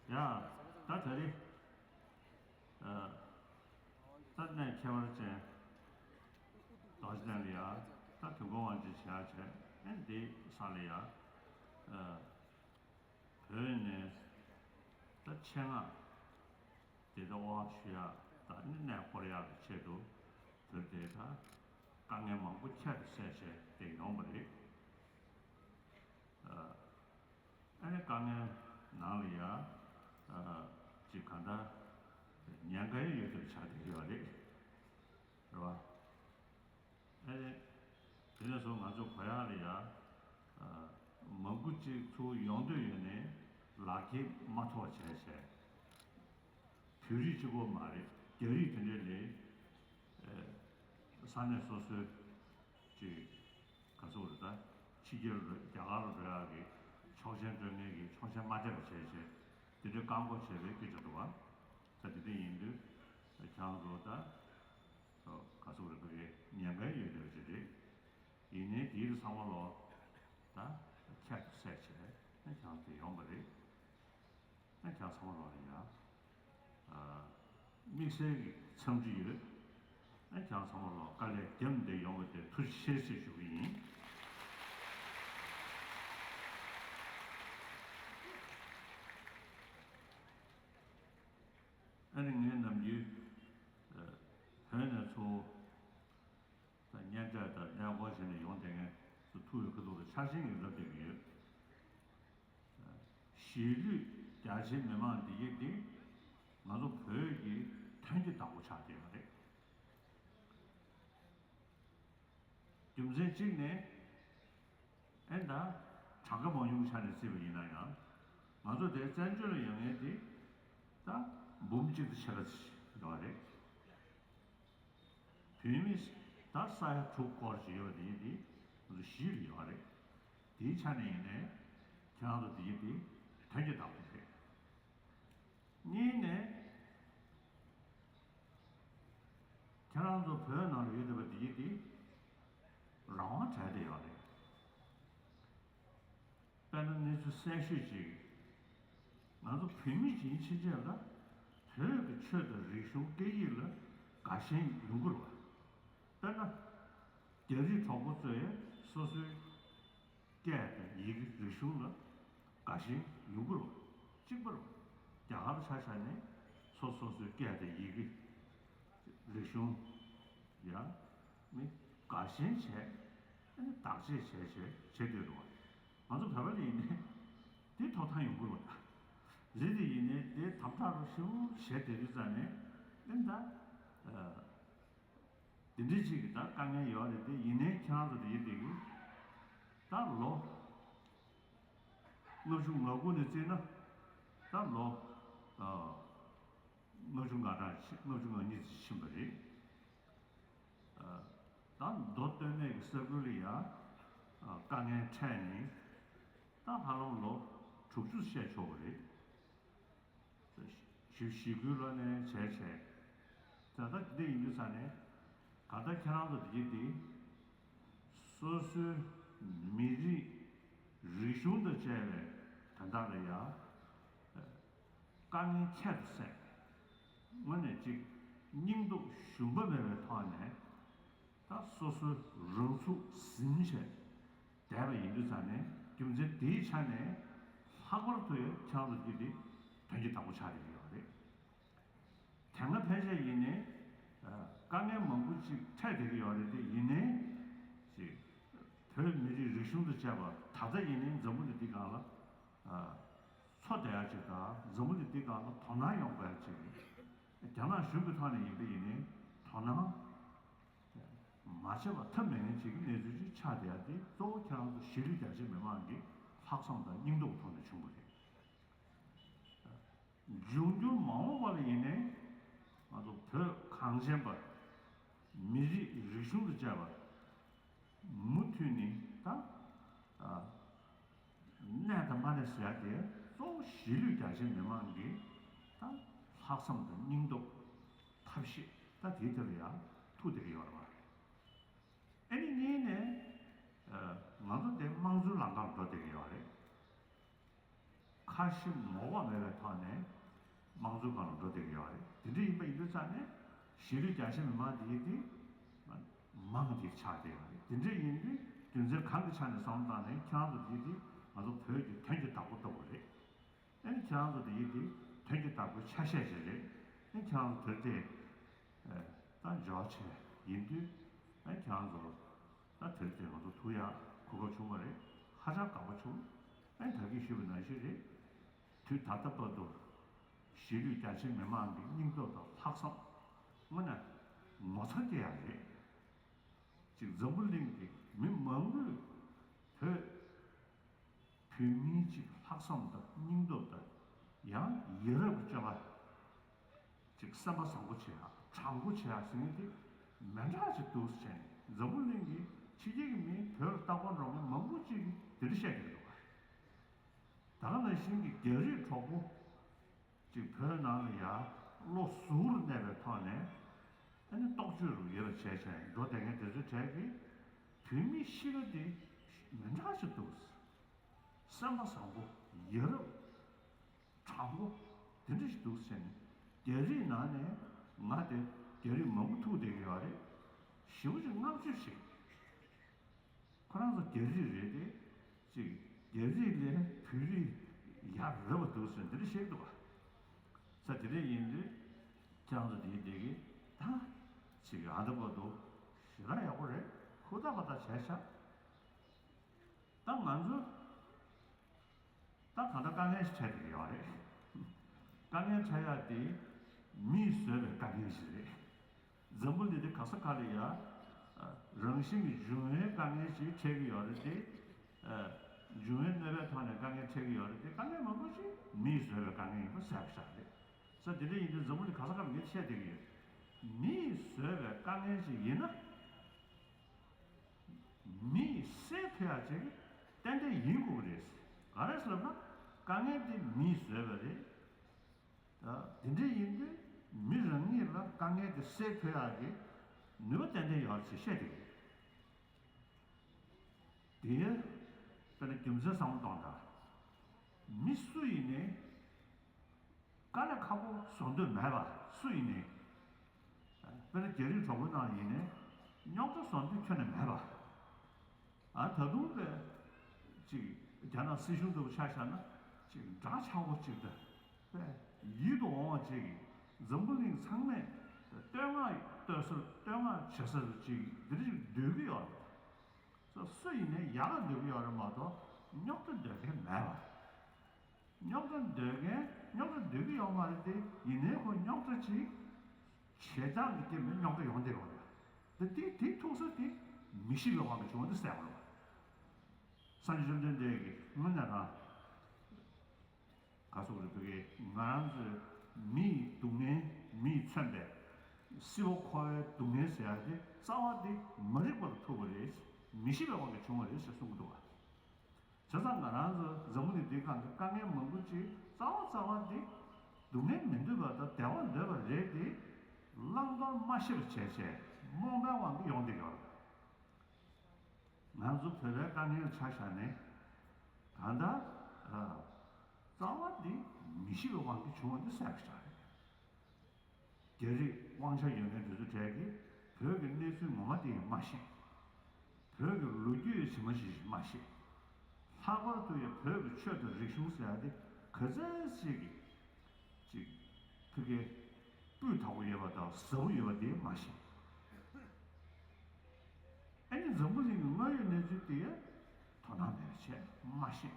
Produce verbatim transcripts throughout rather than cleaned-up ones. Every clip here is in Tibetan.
ཡ། ད་ད་རེས། ཨ། ད་གནས་ཁྱད་པར་ཅན། རྡོ་རྗེ་གདན་ལ་ཡ། ད་དུས་འཁོར་དབང་ཆེན་བྱེད་ཡ་བྱས་ཨེ་འདི་ས་ལ་ཡ། ཨ། བོད་ནས་ད་ཆེད་མངགས་དེ་ལྟ་བ་ཞུ་ཡ་ད་ནི་གནས་སྐོར་ཡག་གི་ཆེད་དུ་བོད་དེ་ད་དཀའ་ངལ་མང་པོ་ཁྱད་དུ་བསད་བྱས་དེ་ཡོང་བ་རེད། ཨ་ནི་དཀའ་ངལ་ནང་ལ་ཡ་ཅིག་ག་འདྲ་ཉེན་ཁ་ཡོད་དེ་ཆགས་བསྡད་ཡོད་རེད། རེད་བ། ཨེ། དེ་ནས་བཟུང་ང་ཚོ་གོ་ཡག་ལ་ཡ། ཨ། མང་པོ་ཅིག་ཚུར་ཡོང་འདོད་ཡོད་ནའི་ལག་འཁྱེར་མ་ཐོབ་བྱས་བྱས། བོད་རིགས་གཅིག་པོ་མ་རེད། རྒྱ་རིགས་དེ་འདྲས་ལས། ཨེ། ས་གནས་སོ་སོའི་ཅིག་ག་ཚོད་རེད་ད། ཕྱི་རྒྱལ་རུ་རྒྱ་གར་རུ་འགྲོ་ཡག་གི་ཆོག་མཆན་སྤྲོད་མཁན་གྱི་ཆོག་མཆན་མ་སྤྲད་པ་བྱས་བྱས་དེ་འདྲས་བཀག་འགོག་བྱས་པའི་སྐད་ཆ་འདུག་བ། ད་དེ་འདྲས་ཡིན་དུས་ཁྱེད་རང་ཚོ་ད། ག་ཚོད་རེད་པ་རེད། ཉེན་ཁ་ཡོད་བསྡད་པ་ཅིག་རེད། ཡིན་ནའི་དེའི་ཚང་མ་ལོ་ད་ཁྱད་དུ་བསད་བྱས་ན་ཁྱེད་རང་དེ་ཡོང་པ་རེད། ན་ཁྱེད་རང་ཚང་མ་ལོ་ལ་ཡ། ཨ། དམིགས་བསལ་གྱི་འཚམས་འདྲི་ཡོད། ན་ཁྱེད་རང་ཚང་མ་ལོ་དཀའ་ལས་བརྒྱབ་བསྡད་ཡོང་བ་དེ་ཐུགས་རྗེ་ཆེ་ཞུ་གི་ཡིན། ཨ་ནི་ངས་ནམ་རྒྱུན། ཨ། བོད་ནས་ཚུར། ད་གཉེན་འཕྲད་དང་གནས་སྐོར་བྱས་ནས་ཡོང་བསྡད་མཁན་ཚོ་ཐུག་ཡོད་ཁ་ཐུག་ལ་འཆར་ཅན་གྱི་ལབ་བསྡད་ཀྱི་ཡོད། གཞིས་ལུས་རྒྱ་ཆེའི་མི་མང་འདི་གས་འདི་ང་ཚོ་བོད་ཀྱི་ཐོན་སྐྱེད་བདག་པོ་ཆགས་བསྡད་ཡོད་རེད། རྒྱུ་མཚན་གཅིག་ནས། ཨེ་ད། གྲངས་ཀ་མང་ཉུང་གི་ཆ་ནས་བརྩིས་པ་ཡིན་ན་ཡང་། ང་ཚོ་དེ་བཙན་བྱོལ་ལ་ཡོད་མཁན་དེ། ད། འབུམ་གཅིག་དང་ཕྱེད་ཀ་ཙམ་ཡོད་རེད། བོད་མི་ད་ས་ཡ་དྲུག་སྐོར་ཞིག་ཡོད་པ་དེ་ཡིན་དེ་ང་ཚོ་གཞིས་ལ་ཡོད་རེད། དེའི་ཆ་ནས་ཡིན་ནའི་ཁྱེད་རང་ཚོ་དེ་ཡིན་དེ་ཐོན་སྐྱེད་བདག་པོ་རེད། གཉིས་ནས། ཁྱེད་རང་ཚོ་བོད་ནང་ལ་ཡོད་བསྡད་པ་འདི་གྱིས་འདི་རང་དབང་བྲལ་བསྡད་ཡོད་རེད། དཔེར་ན་གནས་ཚུལ་གསལ་ཤོས་ཅིག་ང་ཚོ་བོད་མི་ཡིན་ཕྱིན་ཆད་ལ་བོད་ཀྱི་ཆོས་དང་རིག་གཞུང་སྐད་ཡིག་ལ་དགའ་ཞེན་ཡོང་གི་རེད་བ། དཔེར་ན། རྒྱ་རིགས་གྲོགས་པོ་ཚོས་སོ་སོའི་སྐད་དང་ཡི་གེ་རིག་གཞུང་ལ་དགའ་ཞེན་ཡོང་གི་རེད། གཅིག་པ་རེད། རྒྱ་གར་ཆ་བཞག་ནས་སོ་སོ་སོའི་སྐད་དང་ཡི་གེ་རིག་གཞུང་ཡང་མི་དགའ་ཞེན་བྱས་ཨ་ནི་བདག་གཅེས་བྱས་བྱས་བྱེད་འདོད་རེད་བ། ང་ཚོ་བོད་པ་ལ་ཡིན་ནའི་དེ་ཐོབ་ཐང་ཡོང་གི་རེད་བ། རེད་དེ་ཡིན་ནའི་དེ་དམ་དྲག་རུ་ཞེ་པོ་བྱས་བསྡད་དུས་ཙང་ནས་ཨ་ནི་ད། དེ་འདྲའི་ཅིག་གི་ད་དཀའ་ངལ་ཡོད་རེད་དེ་ཡིན་ནའི་ཁྱེད་རང་ཚོ་དེ་ཡིན་དེ་གི་ད་ལོ་ལྔ་བཅུ་ང་དགུ་ནས་བརྩིས་ན་ད་ལོ་ཨ་ལྔ་བཅུ་ང་གྲངས་ཕྱིན་ལྔ་བཅུ་ང་གཉིས་ཙམ་ཕྱིན་པ་རེད། ཨ་ད་མདོ་སྟོད་སྨད་ཀྱི་ས་ཁུལ་ལ་ཡ་ཨ་དཀའ་ངལ་འཕྲད་ནས་ད་ཧ་ལམ་ལོ་དྲུག་ཅུ་བཤད་ཆོག་པ་རེད། ཞུ་ཞི་རྒོལ་ལོ་ནས་བྱས་བྱས། ད་ལྟ་འདི་ཡིན་དུས་ས་ནས་ག་ད་ཁྱེད་རང་ཚོ་འདི་འདི་སོ་སོའི་མི་རིགས་རིག་གཞུང་དང་བཅས་པའི་དོན་དག་ལ་ཡང་དཀའ་ངལ་ཁྱད་དུ་བསད། དངོས་གནས་གཅིག་སྙིང་སྟོབས་ཞུམ་པ་མེད་པའི་ཐོག་ནས་ད་སོ་སོའི་རང་ཚུགས་ཟིན་བྱས། བསྡད་པ་ཡིན་དུས་ཙང་ནས་རྒྱུ་མཚན་དེའི་ཆ་ནས་ལྷག་པར་དུ་ཡང་ཁྱེད་རང་ཚོ་གིས་འདི་དོན་གྱི་བདག་པོ་ཆགས་བསྡད་ཀྱི་ཡོད་རེད། དེ་སྔ་ཕལ་ཆེར་ཡིན་ནའི་དཀའ་ངལ་མང་པོ་ཅིག་འཕྲད་བསྡད་ཀྱི་ཡོད་རེད་དེ་ཡིན་ནའི་ཅིག་བོད་མི་རིགས་རིག་གཞུང་དང་བཅས་པ་ད་ལྟ་ཡིན་ནའི་འཛམ་བུ་གླིང་འདི་སྒང་ལ་འཚོ་བསྡད་ཡག་ཅིག་དང་འཛམ་བུ་གླིང་འདི་སྒང་ལ་དོ་སྣང་ཡོང་དགོས་ཡག་ཅིག་རྒྱ་ནག་གཞུང་གི་ཐོག་ནས་ཡིན་པ་ཡིན་ནའི་དོ་སྣང་མ་བྱས་པ་ཐབས་མེད་མཁན་ཅིག་གི་གནས་ཚུལ་ཅིག་ཆགས་བསྡད་ཡ་དེ་གཙོ་བོ་ཁྱེད་རང་ཚོ་གཞིས་ལུས་རྒྱ་ཆེ་མི་མང་གི་ལྷག་བསམ་དང་སྙིང་སྟོབས་ཐོག་ནས་བྱུང་བ་རེད། འབྱུང་འགྱུར་མ་འོངས་པ་ལ་ཡིན་ནའི་ང་ཚོ་བོད་གངས་ཅན་པ་མི་རིགས་རིག་གཞུང་དང་བཅས་པ་མུ་མཐུད་ནས་ད་གནས་དང་མ་གནས་ཟེར་ཡ་དེ་གཙོ་བོ་གཞིས་ལུས་རྒྱ་ཆེ་མི་མང་གི་ད་ལྷག་བསམ་དང་སྙིང་སྟོབས། ཐབས་ཤེས་ད་དེའི་ཐད་ལ་ཡང་ཐུག་བསྡད་ཀྱི་ཡོད་རེད་བ། ཨ་ནི་གཉིས་ནས་ང་ཚོ་དེ་དམངས་གཙོའི་ལམ་ཁར་འགྲོ་བསྡད་ཀྱི་ཡོད་རེད། ཁ་ཞེ་ངོ་ལྐོག་མེད་པའི་ཐོག་ནས་དམངས་གཙོའི་སྒང་ལ་འགྲོ་བསྡད་ཀྱི་ཡོད་རེད། དེ་འདྲ་ཡིན་པ་ཡིན་དུས་ཙང་ནས་གཞིས་ལུས་རྒྱ་ཆེ་མི་མང་དེ་ཡིན་དེ་མང་དེ་ཆགས་བསྡད་ཡོད་རེད། དེ་འདྲ་ཡིན་དུས་རྒྱུ་མཚན་གང་གི་ཆ་ནས་བསམ་བློ་བཏང་ནས་ཁྱེད་རང་ཚོ་དེ་དེ་ང་ཚོ་བོད་ཀྱི་དོན་གྱི་བདག་པོ་ལྟ་བུ་རེད། ཨ་ནི་ཁྱེད་རང་ཚོ་དེ་ཡིན་དེ་དོན་གྱི་བདག་པོའི་ཆ་ཤས་ཤིག་རེད། ཨ་ནི་ཁྱེད་རང་ཚོ་དེར་དེ་ད་འབྱོར་བྱས་ཡིན་དུས་ཨ་ནི་ཁྱེད་རང་ཚོ། ད་དེར་དེ་ང་ཚོ་ཐུག་ཡག་གོ་སྐབས་བྱུང་བ་རེད། ཧ་ཅང་དགའ་པོ་བྱུང་། ཨ་ནི་ད་གིན་ཞུས་པ་ནང་བཞིན་རེད། དུས་ད་ལྟ་བར་དུ་གཞིས་ལུས་རྒྱ་ཆེ་མི་མང་གི་སྙིང་སྟོབས་དང་ལྷག་བསམ་དངོས་གནས་ངོ་མཚར་སྐྱེ་ཡག་རེད། ཅིག་འཛམ་བུ་གླིང་གི་མི་མང་པོས་བོད་བོད་མིའི་ཅིག་ལྷག་བསམ་དང་སྙིང་སྟོབས་དང་ཡང་ཡ་རབས་ཀྱི་སྤྱོད་པ། ཅིག་སེམས་པ་བཟང་པོ་བྱེད་ཡག་དྲང་པོ་བྱེད་ཡག་ཟེར་མཁན་དེ་མི་འདྲ་ཅིག་འདུག་ཟེར་ནས་འཛམ་བུ་གླིང་གི་ཕྱི་རྒྱལ་གྱི་མི་བོད་ལ་ལྟ་སྐོར་འགྲོ་མཁན་མང་པོ་ཅིག་གིས་དེ་འདྲ་བཤད་ཀྱི་འདུག་ག་ད་ག་ནང་བཞིན་གྱི་རྒྱ་རིགས་གྲོགས་པོ་ཅིག་བོད་ནང་ལ་ཡ་བློ་གཟུ་བོར་གནས་པའི་ཐོག་ནས་ཨ་ནི་རྟོག་དཔྱོད་རུ་ཡོད་པ་བྱས་བྱས་འགྲོ་བསྡད་མཁན་དེ་ཚོའི་གྲས་ཀྱིས་བོད་མི་གཤིས་ཀ་དེ་མི་འདྲ་ཅིག་འདུག་སེམས་པ་བཟང་པོ་ཡ་རབས། དྲང་པོ་དེ་འདྲ་ཞིག་འདུག་ཟེར་ནས་རྒྱ་རིགས་ནང་ནས་ང་དེ་རྒྱ་རིགས་མང་པོ་ཐུག་བསྡད་ཀྱི་ཡོད་རེད། ཞེ་པོ་ཅིག་བསྔགས་བརྗོད་བྱེད། ཁོ་རང་ཚོ་རྒྱ་རིགས་རེད་དེ། ཅིག་རྒྱ་རིགས་ལས་བོད་རིགས་ཡག་རབ་པ་འདུག་ཟེར་འདི་འདྲ་བཤད་ཀྱི་འདུག་ག་ས་དེ་འདྲ་ཡིན་དུས་ཁྱེད་རང་ཚོ་དེ་བསྡད་ཀྱི་ད་ཅིག་ཨ་ད་པ་འདུག་ཞེ་དྲག་ཡག་པོ་རེད། ཧུར་ཐག་པ་ཐག་བྱས་ཤག་ད་ང་ཚོ་ད་གང་ལྟར་དཀའ་ངལ་ཞིག་འཕྲད་ཀྱི་ཡོད་རེད། དཀའ་ངལ་འཕྲད་ཡག་དེ་མིས་བཟོས་པའི་དཀའ་ངལ་ཞིག་རེད། འཛམ་བུ་གླིང་འདི་ག་ས་ག་ལ་ཡ་རང་བཞིན་གྱི་འབྱུང་བའི་དཀའ་ངལ་ཞིག་འཕྲད་ཀྱི་ཡོད་རེད་དེ། འབྱུང་བའི་གནོད་པའི་ཐོག་ནས་དཀའ་ངལ་འཕྲད་ཀྱི་ཡོད་རེད་དེ། དཀའ་ངལ་མང་པོ་ཞིག་མིས་བཟོས་པའི་དཀའ་ངལ་ཡིན་པ་གསལ་པོ་ཆགས་རེད། ས་དེ་འདྲ་ཡིན་དུས་འཛམ་བུ་གླིང་ག་ས་ག་ལ་ངས་བཤད་བསྡད་ཀྱི་ཡོད། མིས་བཟོས་པའི་དཀའ་ངལ་ཞིག་ཡིན་ན། མིས་སེལ་ཐུབ་ཡག་ཅིག་ཏན་ཏན་ཡིན་དགོས་ཀྱི་རེད། ག་རེ་ཟེར་ན་དཀའ་ངལ་དེ་མིས་བཟོས་པ་རེད། ད་དེ་འདྲ་ཡིན་དུས་མི་རང་ཉིད་ལ་དཀའ་ངལ་དེ་སེལ་ཐུབ་ཡག་གི་ནུས་པ་ཏན་ཏན་ཡོད་ཅེས་བཤད་དེ་རེད། དེ་དཔེར་ན་རྒྱུ་མཚན་བསམ་བློ་གཏོང་དང་། མི་སུ་ཡིན་ནའི། དཀའ་ལས་ཁག་པོ་བཟོ་འདོད་མེད་པ་སུ་ཡིན་ནའི། དཔེར་ན་རྒྱ་རིགས་གྲོགས་པོ་ནང་ཡིན་ནའི་རྙོག་དྲ་བཟོ་འདོད་ཁྱོན་ནས་མེད་པ། ཨ་ད་དུང་པས་ཅིག་རྒྱ་ནག་སྲིད་གཞུང་ལྟ་བུ་ཆ་བཞག་ན་ཅིག་འདྲ་ཆགས་པོ་ཅིག་དང་པས་ཡིད་དུ་འོང་བ་ཅིག་གིས་འཛམ་བུ་གླིང་ཚང་མས་བསྟོད་བསྔགས་བསྟོད་ས་བསྟོད་བསྔགས་བྱེད་ས་རུ་ཅིག་འདི་འདྲ་ཅིག་འདོད་ཀྱི་ཡོད་རེད། སོ་སུ་ཡིན་ནའི་ཡག་ག་འདོད་ཀྱི་ཡོད་རེད་མ་གཏོགས་རྙོག་དྲ་འདོད་མཁན་མེད་པ། རྙོག་དྲ་འདོད་མཁན་རྙོག་དྲ་འདོད་ཀྱི་ཡོད་མ་རེད་དེ། ཡིན་ནའི་ཁོ་རྙོག་དྲ་ཅིག་བྱེད་སྟངས་ཀྱི་རྐྱེན་པས་རྙོག་དྲ་ཡོང་བསྡད་ཡོད་རེད། དེ་དེ་དེ་ཐུག་ས་དེ་མི་ཤེས་པའི་དབང་གིས་བྱུང་བ་འདི་གསལ་པོ་རེད། སངས་རྒྱས་བཅོམ་ལྡན་འདས་ཀྱིས་དངོས་གནས་རང་ག་སོགས་རེད་བོད་ཀྱི་ང་རང་ཚོའི་མི་ཡི་སྡུག་བསྔལ་མི་ཡིས་མཚོན་པའི་སྲིད་པ་འཁོར་བའི་སྡུག་བསྔལ་ཟེར་ཡག་དེ་རྩ་བ་དེ་མ་རིག་པ་ལ་ཐུག་པ་རེད། མི་ཤེས་པའི་དབང་གིས་བྱུང་བ་རེད་ཟེར་གསུང་གི་འདུག་བ། བྱས་ཙང་ང་རང་ཚོ་འཛམ་བུ་གླིང་འདིའི་སྒང་དུ་དཀའ་ངལ་མང་པོ་ཅིག་རྩ་བ་རྩ་བ་འདི་སྡུག་བསྔལ་མི་འདོད་པ་དང་བདེ་བ་འདོད་པ་རེད་དེ། བླང་དོར་མ་ཤེས་པ་བྱས་བྱས་རྨོངས་པའི་དབང་གིས་ཡོང་བསྡད་ཡོད་རེད། ང་ཚོ་བོད་པའི་དཀའ་ངལ་ཆ་བཞག་ནས་ད་ལྟ་རྩ་བ་འདི་མི་ཤེས་པའི་དབང་གིས་བྱུང་བ་འདི་གསལ་པོ་ཆགས་རེད། རྒྱ་རིགས་དབང་ཆ་ཡོད་མཁན་དེ་ཚོ་གྲས་ཀྱིས་བོད་ཀྱི་གནས་ཚུལ་ངོ་མ་དེ་ཡང་མ་ཤེས། བོད་ཀྱི་ལོ་རྒྱུས་ཇི་མ་ཇི་བཞིན་མ་ཤེས། ལྷག་པར་དུ་ཡང་བོད་ཀྱི་ཆོས་དང་རིག་གཞུང་ཟེར་ཡ་དེ་ག་ཚད་ཅིག་གི་ཅིག་ཕ་གིའི་སྤུས་དག་པོ་ཡོད་པ་དང་ཟབ་པོ་ཡོད་པ་དེ་མ་ཤེས། ཨ་ནི་འཛམ་བུ་གླིང་གི་དངོས་ཡོད་གནས་ཚུལ་དེ་ཡང་དོ་སྣང་མེད་པ་བྱས་མ་ཤེས།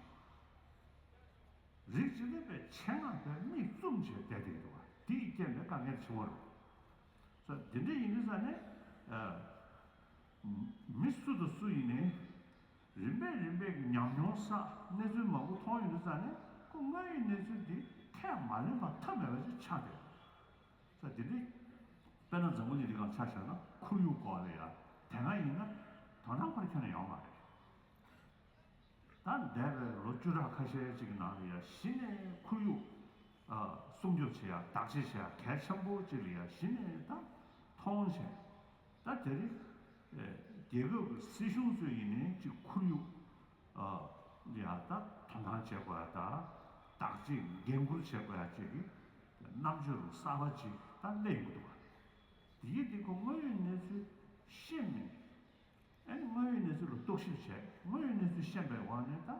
རིགས་གཅིག་མཐུན་པའི་ཆེད་མངགས་པའི་མིག་བཙུམ་བྱས་བསྡད་དེ་འདུག་བ། དེའི་རྐྱེན་པས་དཀའ་ངལ་བྱུང་བ་རེད། ས་འདི་འདྲ་ཡིན་དུས་ས་ནས་མི་སུ་དང་སུ་ཡིན་ནའི་རིམ་པས་རིམ་པས་ཀྱི་ཉམས་མྱོང་བསགས་གནས་ཚུལ་མང་པོ་མཐོང་ཡོང་དུས་ས་ནས་ཁོ་དངོས་ཡོད་གནས་ཚུལ་འདི་ཁས་མ་ལེན་པར་ཐབས་མེད་པ་ཞིག་ཆགས་བསྡད། ས་འདི་འདྲ་དཔེར་ན་འཛམ་བུ་གླིང་འདི་སྒང་ཆ་བཞག་ན་ཁོར་ཡུག་སྐོར་ལ་ཡ་དེ་སྔ་ཡིན་ན་དོ་སྣང་ཁོ་རང་ཁྱོན་ནས་ཡོང་མ་རེད། ད་འདས་པའི་ལོ་བཅུ་ཕྲག་ཁ་ཤས་ཅིག་གི་ནང་ལ་ཡ་གཞི་ནས་ཁོར་ཡུག་ཨ་སྲུང་སྐྱོབ་བྱེད་ཡ་བདག་གཅེས་བྱེད་ཡ་གལ་ཆེན་པོ་ཅིག་ལ་ཡ་གཞི་ནས་ད་མཐོང་བྱས། ད་དེ་རིང་ཨེ་རྒྱལ་ཁབ་ཀྱི་སྲིད་གཞུང་ཚོས་ཡིན་ནའི་ཅིག་ཁོར་ཡུག་ཨ་ལ་ཡ་ད་དོ་སྣང་བྱེད་དགོས་ཡ་ད་ བདག་གཅེས་འགན་འཁུར་བྱེད་དགོས་ཡ་གཅིག་གི་རྣམ་དཔྱོད་རུ་གསར་པ་གཅིག་ད་སླེབས་ཡོང་གི་འདུག་བ། དེ་ཡིན་དེ་ཁོ་དངོས་ཡོད་གནས་ཚུལ་ཤེས་མིན། ཨ་ནི་དངོས་ཡོད་གནས་ཚུལ་ལ་རྟོག་ཞིབ་བྱས་དངོས་ཡོད་གནས་ཚུལ་ཤེས་པའི་དབང་ནས་ད་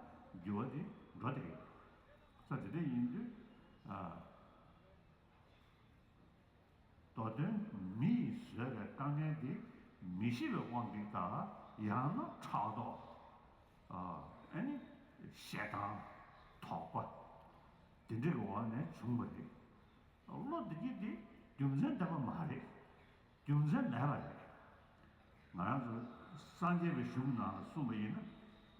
འགྱུར་བ་དེ་འགྲོ་བསྡད་ཀྱི་ཡོད། ས་དེ་འདྲ་ཡིན་དུས་ཨ། མདོ་དོན་མི་ཡིས་བཟོས་པའི་དཀའ་ངལ་འདི་མི་ཤེས་པའི་དབང་གིས་དང་ཡང་ན་ཕྲག་དོག་ཨ་ནི་ཞེ་སྡང་དོགས་པ་དེ་འདྲ་གི་འོག་ནས་བྱུང་བ་རེད། བློ་འདི་གི་འདི་རྒྱུ་མཚན་ལྡན་པ་མ་རེད། རྒྱུ་མཚན་མེད་པ་རེད། ང་རང་ཚོ་སངས་རྒྱས་པའི་གཞུང་ནང་ལ་གསུངས་པ་ཡིན་ན།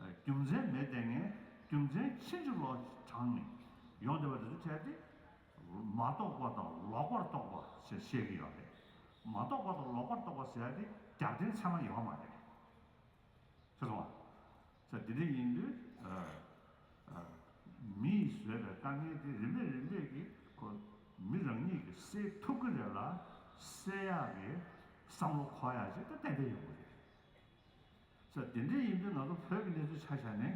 རྒྱུ་མཚན་མེད་དེ་ངས་རྒྱུ་མཚན་ཕྱིན་ཅི་ལོག་དྲངས་ནས་ཡོང་བསྡད་པ་དེ་ཚོ་བྲལ་ཏེ། མ་རྟོགས་པ་དང་ལོག་པར་རྟོག་པ་ཞེས་བཤད་ཀྱི་ཡོད་རེད། མ་རྟོགས་པ་དང་ལོག་པར་རྟོག་པ་ཟེར་ཡ་དེ་རྒྱབ་རྟེན་ཚད་མ་ཡོད་མ་རེད། ཤེས་སོང་ང་། ས་དེ་འདྲ་ཡིན་དུས། ཨ་ཨ་མི་ཡིས་བཟོས་པའི་དཀའ་ངལ་དེ་རིམ་པས་རིམ་པས་ཀྱིས་ཁོ་མི་རང་ཉིད་ཀྱིས་སེལ་ཐུབ་ཀྱི་རེད་ལ། སེལ་ཡག་གི་བསམ་བློ་འཁོར་ཡག་ཅིག་ད་ཏན་ཏན་ཡོང་གི་རེད། ས་དེ་འདྲ་ཡིན་དུས་ང་ཚོ་བོད་ཀྱི་གནས་ཚུལ་ཆ་བཞག་ནས་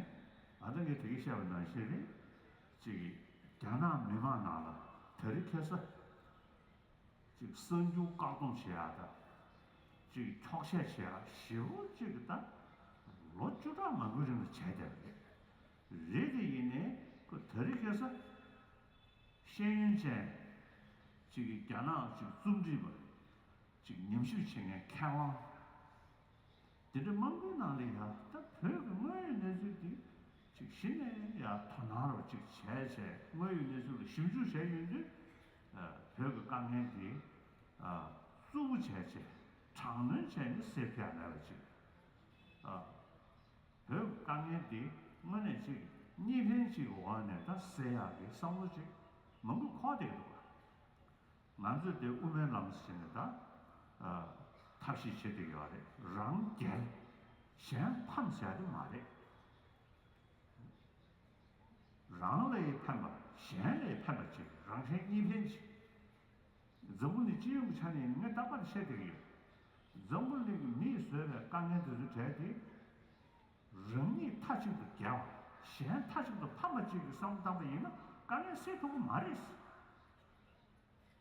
ཨ་ད་ངས་དེ་གི་བཤད་པ་ནང་བཞིན་རེད། ཅིག་རྒྱ་ནག་མི་མང་ནང་ལ་དེ་རིང་ཁ་སང་། ཅིག་གསར་འགྱུར་བཀག་སྡོམ་བྱེད་ཡག་དང་། ཅིག་འཁྱོག་བཤད་བྱེད་ཡག་ཞེ་པོ་ཅིག་གི་ད་ལོ་བཅུ་ཕྲག་མང་པོའི་རིང་ལ་བྱས་བསྡད་པ་རེད། རེད་དེ་ཡིན་ནའི་ཁོ་དེ་རིང་ཁ་སང་ཤེས་ཡོན་ཅན་ཅིག་གི་རྒྱ་ནག་ཅིག་རྩོམ་སྒྲིག་པ་ཅིག་ཉམས་ཞིབ་བྱེད་མཁན་མཁས་དབང་། དེ་འདྲ་མང་པོའི་ནང་ལ་ཡ་ད་བོད་ཀྱི་དངོས་ཡོད་གནས་ཚུལ་འདི་ཅིག་གཞི་ནས་ཡ་དོ་སྣང་རོགས་ཅིག་བྱས་བྱས་དངོས་ཡོད་གནས་ཚུལ་ལ་ཞིབ་འཇུག་བྱས་ཡོང་དུས། ཨ་བོད་ཀྱི་དཀའ་ངལ་འདི་ཨ་གཙོ་བོ་བྱས་བྱས་དྲག་གནོན་བྱས་ནས་སེལ་ཐུབ་ཡ་མེད་པ་ཅིག་ཨ་བོད་ཀྱི་དཀའ་ངལ་འདི་དངོས་གནས་ཅིག་གཉིས་ཕན་ཅིག་གི་འོག་ནས་ད་སེལ་ཡག་གི་བསམ་བློ་ཅིག་མང་པོ་འཁོར་བསྡད་འདུག་ང་ཚོས་དེ་དབུ་མའི་ལམ་ཟེར་ནས་ད་ཨ་ཐབས་ཤེས་བྱེད་བསྡད་ཡོད་རེད། རང་རྒྱལ་གཞན་ཕམ་ཟེར་ཡ་དེ་མ་རེད། རང་ལ་ཡི་ཕན་པ་གཞན་ལ་ཡི་ཕན་པ་ཅིག་རང་གཞན་གཉིས་ཕན་ཅིག་འཛམ་བུ་གླིང་སྤྱི་ཡོངས་ཀྱི་ཆ་ནས་ངས་རྟག་པར་བཤད་བསྡད་ཀྱི་ཡོད། འཛམ་བུ་གླིང་གི་མིས་བཟོས་པའི་དཀའ་ངལ་དེ་ཚོའི་གྲས་དེ། རང་ཉིད་མཐའ་གཅིག་ཏུ་རྒྱལ་བ། གཞན་མཐའ་གཅིག་ཏུ་ཕམ་པ་གཅིག་གི་བསམ་བློ་བཏང་པ་ཡིན་ན་དཀའ་ངལ་སེལ་ཐུབ་ཀྱི་མ་རེད།